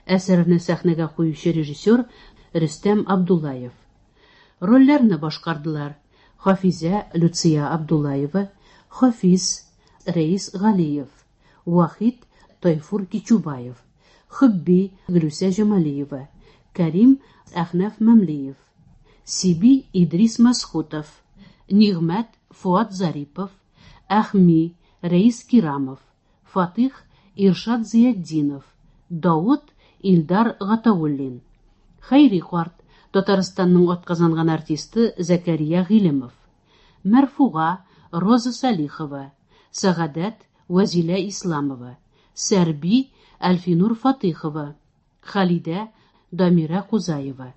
Әсәрне сәхнәгә куючы режиссер Рөстәм Абдуллаев. Рольләрне башкардылар: Хафизә Люция Абдуллаева, Хафиз Рәис Галиев, Вахит Тайфур Кичубаев, Хөбби Гөлүсә Җамалиева, Кәрим Әхнәф Мәмлиев, Сиби Идрис Мәсхутов, Нигъмәт Фоат Зарипов, Әхми Рәис Кирамов, Фатыйх Иршат Зыятдинов, Давыт Илдар Гатауллин, Хәйри карт, Татарстанның атказанган артисты Зәкәрия Гыйлемов, Мәрфуга Роза Салихова, Сәгадәт Вәзилә Исламова, Сәрби Әлфинур Фатыйхова, Халидә Дамирә Кузаева,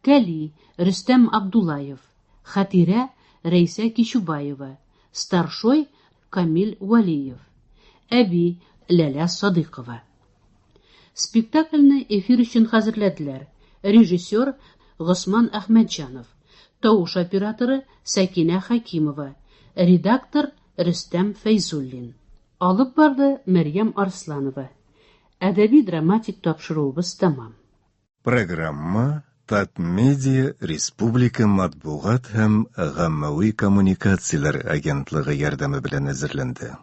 Кәли Рөстәм Абдулаев, Хәтирә Рәйсә Кичубаева, Старшой Камил Вәлиев, Әби Ләлә Садыйкова. Спектакльне эфир өчен хәзерләделәр режиссер Госман Әхмәтҗанов, тавыш операторы Сәкинә Хәкимова, редактор Рөстәм Фәйзуллин. Алып барды Мәрьям Арсланова. Әдәби-драматик тапшыруыбыз тәмам. Программа Татмедиа республика матбугат һәм гаммәви коммуникацияләр агентлыгы ярдәме белән әзерләнде.